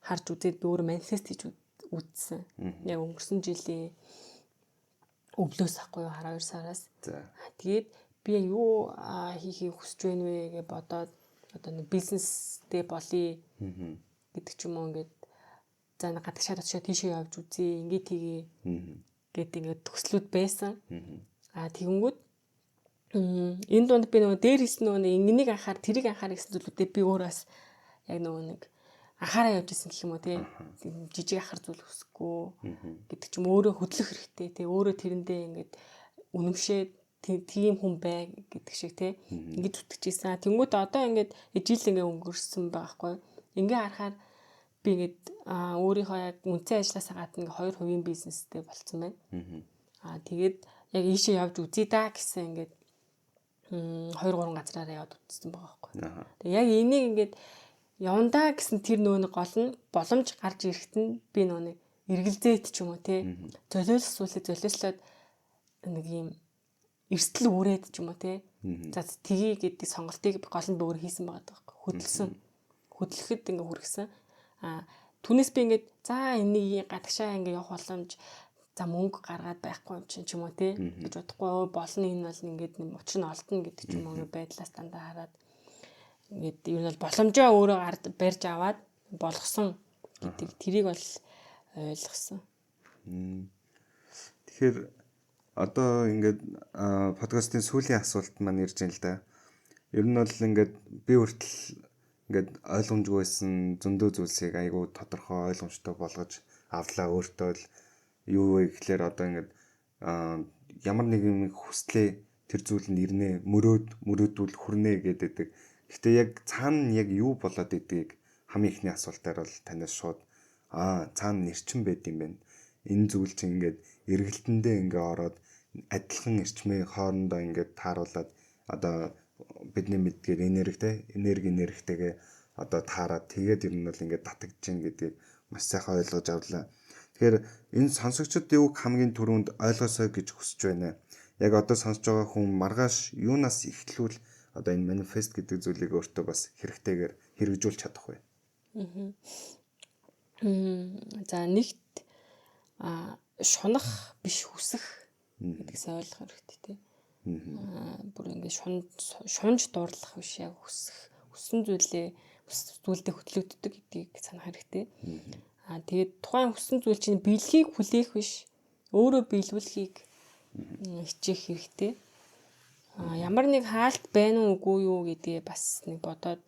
харж үзээд би өөрөө манифест хийж үзсэн. Яг өнгөрсөн жилийн өвлөөс ахгүй юу 12 сараас. Тэгээд би яг юу хийхийг хүсэж байна вэ гэж бодоод одоо нэг бизнестэй болъё гэдэг ч юм уу ингээд за нэг гадагшаад очиод тийшээ явж үзье, ингээд тгий гэд ингээд төслүүд байсан. Аа тэгэнгүүт энэ дунд би нөгөө дээр хийсэн нөгөө ингэнийг анхаар тэрийг анхаар гэсэн зүйлүүдээ би өөрөө бас яг нөгөө нэг анхаараа явж исэн гэх юм уу тий. Жижиг ахар зүйл хүсэхгүй гэдэг ч юм өөрөө хөдлөх хэрэгтэй тий. Өөрөө тэрэндээ ингээд үнэмшээд Тийм хүн бай гэдэг шиг те ингэж зүтгэжсэн. Тэнгүүд одоо ингээд жил ингээ өнгөрсөн байгаа хгүй. Ингээ харахаар би ингээд өөрийнхөө яг үндсэн ажлаасаа гадна ингээ 2% бизнестэй болцсон байна. Тэгээд яг ийшээ явж үзье да гэсэн ингээд 2 3 газраараа яваад үзсэн байгаа байхгүй. Тэгээ яг энийг ингээд явандаа гэсэн тэр нөө нэг гол нь боломж гарч ирэхэд нь би нөө нэг эргэлзээт ч юм уу те золиослуулаад золиослоод нэг юм эрсдэл үүрээд ч юм уу те за тгий гэдэг сонголтыг гол нь би өөр хийсэн байгаа байхгүй, хөдөлсөн, хөдлөхөд ингээ хүргэсэн. Түүнээс би ингээд за энийг гадагшаа ингээ явах боломж за мөнгө гаргаад байхгүй юм чинь ч юм уу те гэж бодохгүй, болно, энэ бол ингээд учир нь олдно гэдэг ч юм уу байдлаас дандаа хараад ингээд ер нь бол боломжоо өөрөө барьж аваад болгосон гэдэг тэрийг бол ойлгосон. Тэгэхээр одоо ингээд подкастын сүүлийн асуулт маань ирж байна л да. Ер нь бол ингээд би хүртэл ингээд ойлгомжгүй байсан зөндөө зүйлсийг айгүй тодорхой ойлгомжтой болгож авлаа өөртөө л. Юу вэ гэхлээр одоо ингээд ямар нэг юм хүслээ, тэр зүйл нь ирнэ, мөрөөдвөл хүрнэ гэдэг. Гэхдээ яг цаана яг юу болоод идгийг хамгийн ихний асуултаар бол танаас шууд цаана нэрчин байд юм байна. Энэ зүйл чинь ингээд эргэлтэндээ ингээ ороод адилхан эрчмээ хоорондоо ингээд тааруулаад одоо бидний мэдгээр энерги те энерги энергитэйгээ одоо таарад тэгээд ер нь бол ингээд татагдж гин гэдгийг маш сайхан ойлгож авлаа. Тэгэхээр энэ сонсогчид юуг хамгийн түрүүнд ойлгосоо гэж хүсэж байна. Яг одоо сонсож байгаа хүн маргааш юунаас эхлүүл одоо энэ манифест гэдэг зүйлийг өөртөө бас хэрэгтэйгээр хэрэгжүүлж чадах вэ? За нэгт шунах биш, хүсэх гэдгийг сайн ойлгох хэрэгтэй тий. Бүр ингээд шунж дуурлах биш, яг хүсэх, хүссэн зүйлээ зүйлдээ хөтлөгддөг гэдгийг санах хэрэгтэй. Тэгээд тухайн хүссэн зүйл чинь биелэхийг хүлээх биш, өөрөө биелүүлэхийг хичээх хэрэгтэй. Ямар нэг хаалт байна уу үгүй юу гэдгээ бас нэг бодоод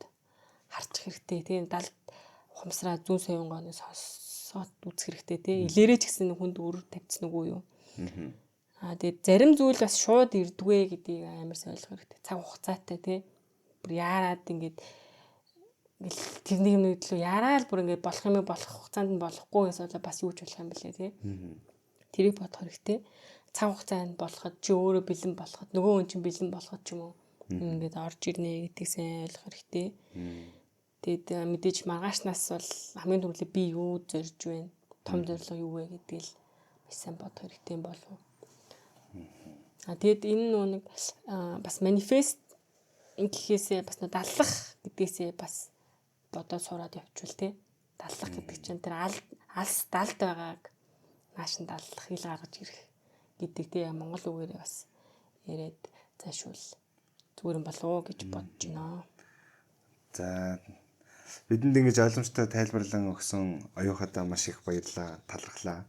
харчих хэрэгтэй тийм, далд ухамсараа зүүн соёнгооны сонсоод үзэх хэрэгтэй тийм, илээрээ ч гэсэн хүнд үр тавьчихсан үгүй юу. Тэгээд зарим зүйл бас шууд ирдгвэ гэдгийг амар сайн ойлгох хэрэгтэй. Цаг хугацаатай тийм, бүр яарад ингээд ингээл тэрний юм төлөө яарал бүр ингээд болох юм болох хугацаанд нь болохгүй гэсэн бол бас юу ч болох юм бэлээ тий. Тэрийг бодох хэрэгтэй. Цаг хугацаанд болоход чи өөрөө бэлэн болоход, нөгөө хүн чинь бэлэн болоход ч юм уу ингээд орж ирнэ гэдгийг сайн ойлгох хэрэгтэй. Тэгээд мэдээж маргаашнаас бол хамгийн түрүүлээ би юу зорж байна, том зорилго юу вэ гэдгийг л маш сайн бодох хэрэгтэй юм болов. Тэгээд энэ нөө нэг бас манифест гэхээсээ бас нөө даллах гэдгээсээ бас бодоод сураад явчвал тий. Даллах гэдэг чинь тэр алс далд байгааг нааш нь даллах, хил гаргаж ирэх гэдэг тий. Монгол үгээрээ бас яриад зайшвал зүгээр юм болов уу гэж бодож байна. За бидэнд ингэж ойлгомжтой тайлбарлан өгсөн оюухадаа маш их баярлалаа, талархлаа.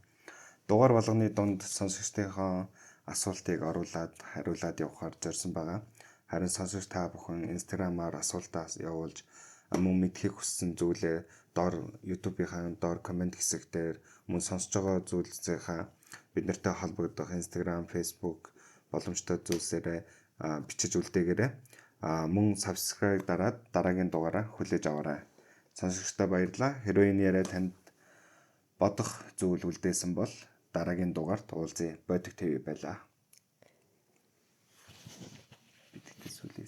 Дугаар болгоны дунд сонсогчдынхоо асуултыг оруулаад хариулаад явахаар зорьсон байгаа. Харин сонсогч та бүхэн Instagram-аар асуултаа явуулж, мөн мэдхийг хүссэн зүйлээ доор YouTube-ийн доор коммент хэсэг дээр, мөн сонсож байгаа зүйлсийнхаа бид нартай холбогдох Instagram, Facebook боломжтой зүйлсээрээ бичиж үлдээгээрэй. Мөн subscribe дараад дараагийн дугаараа хүлээж аваарай. Сонсогчдоо баярлалаа. Хэрвээ энэ яриа танд бодох зүйл үлдээсэн бол дараагийн дугаарт уулзъя. Бодиг ТV байлаа. Бидэгтэй сүлээс.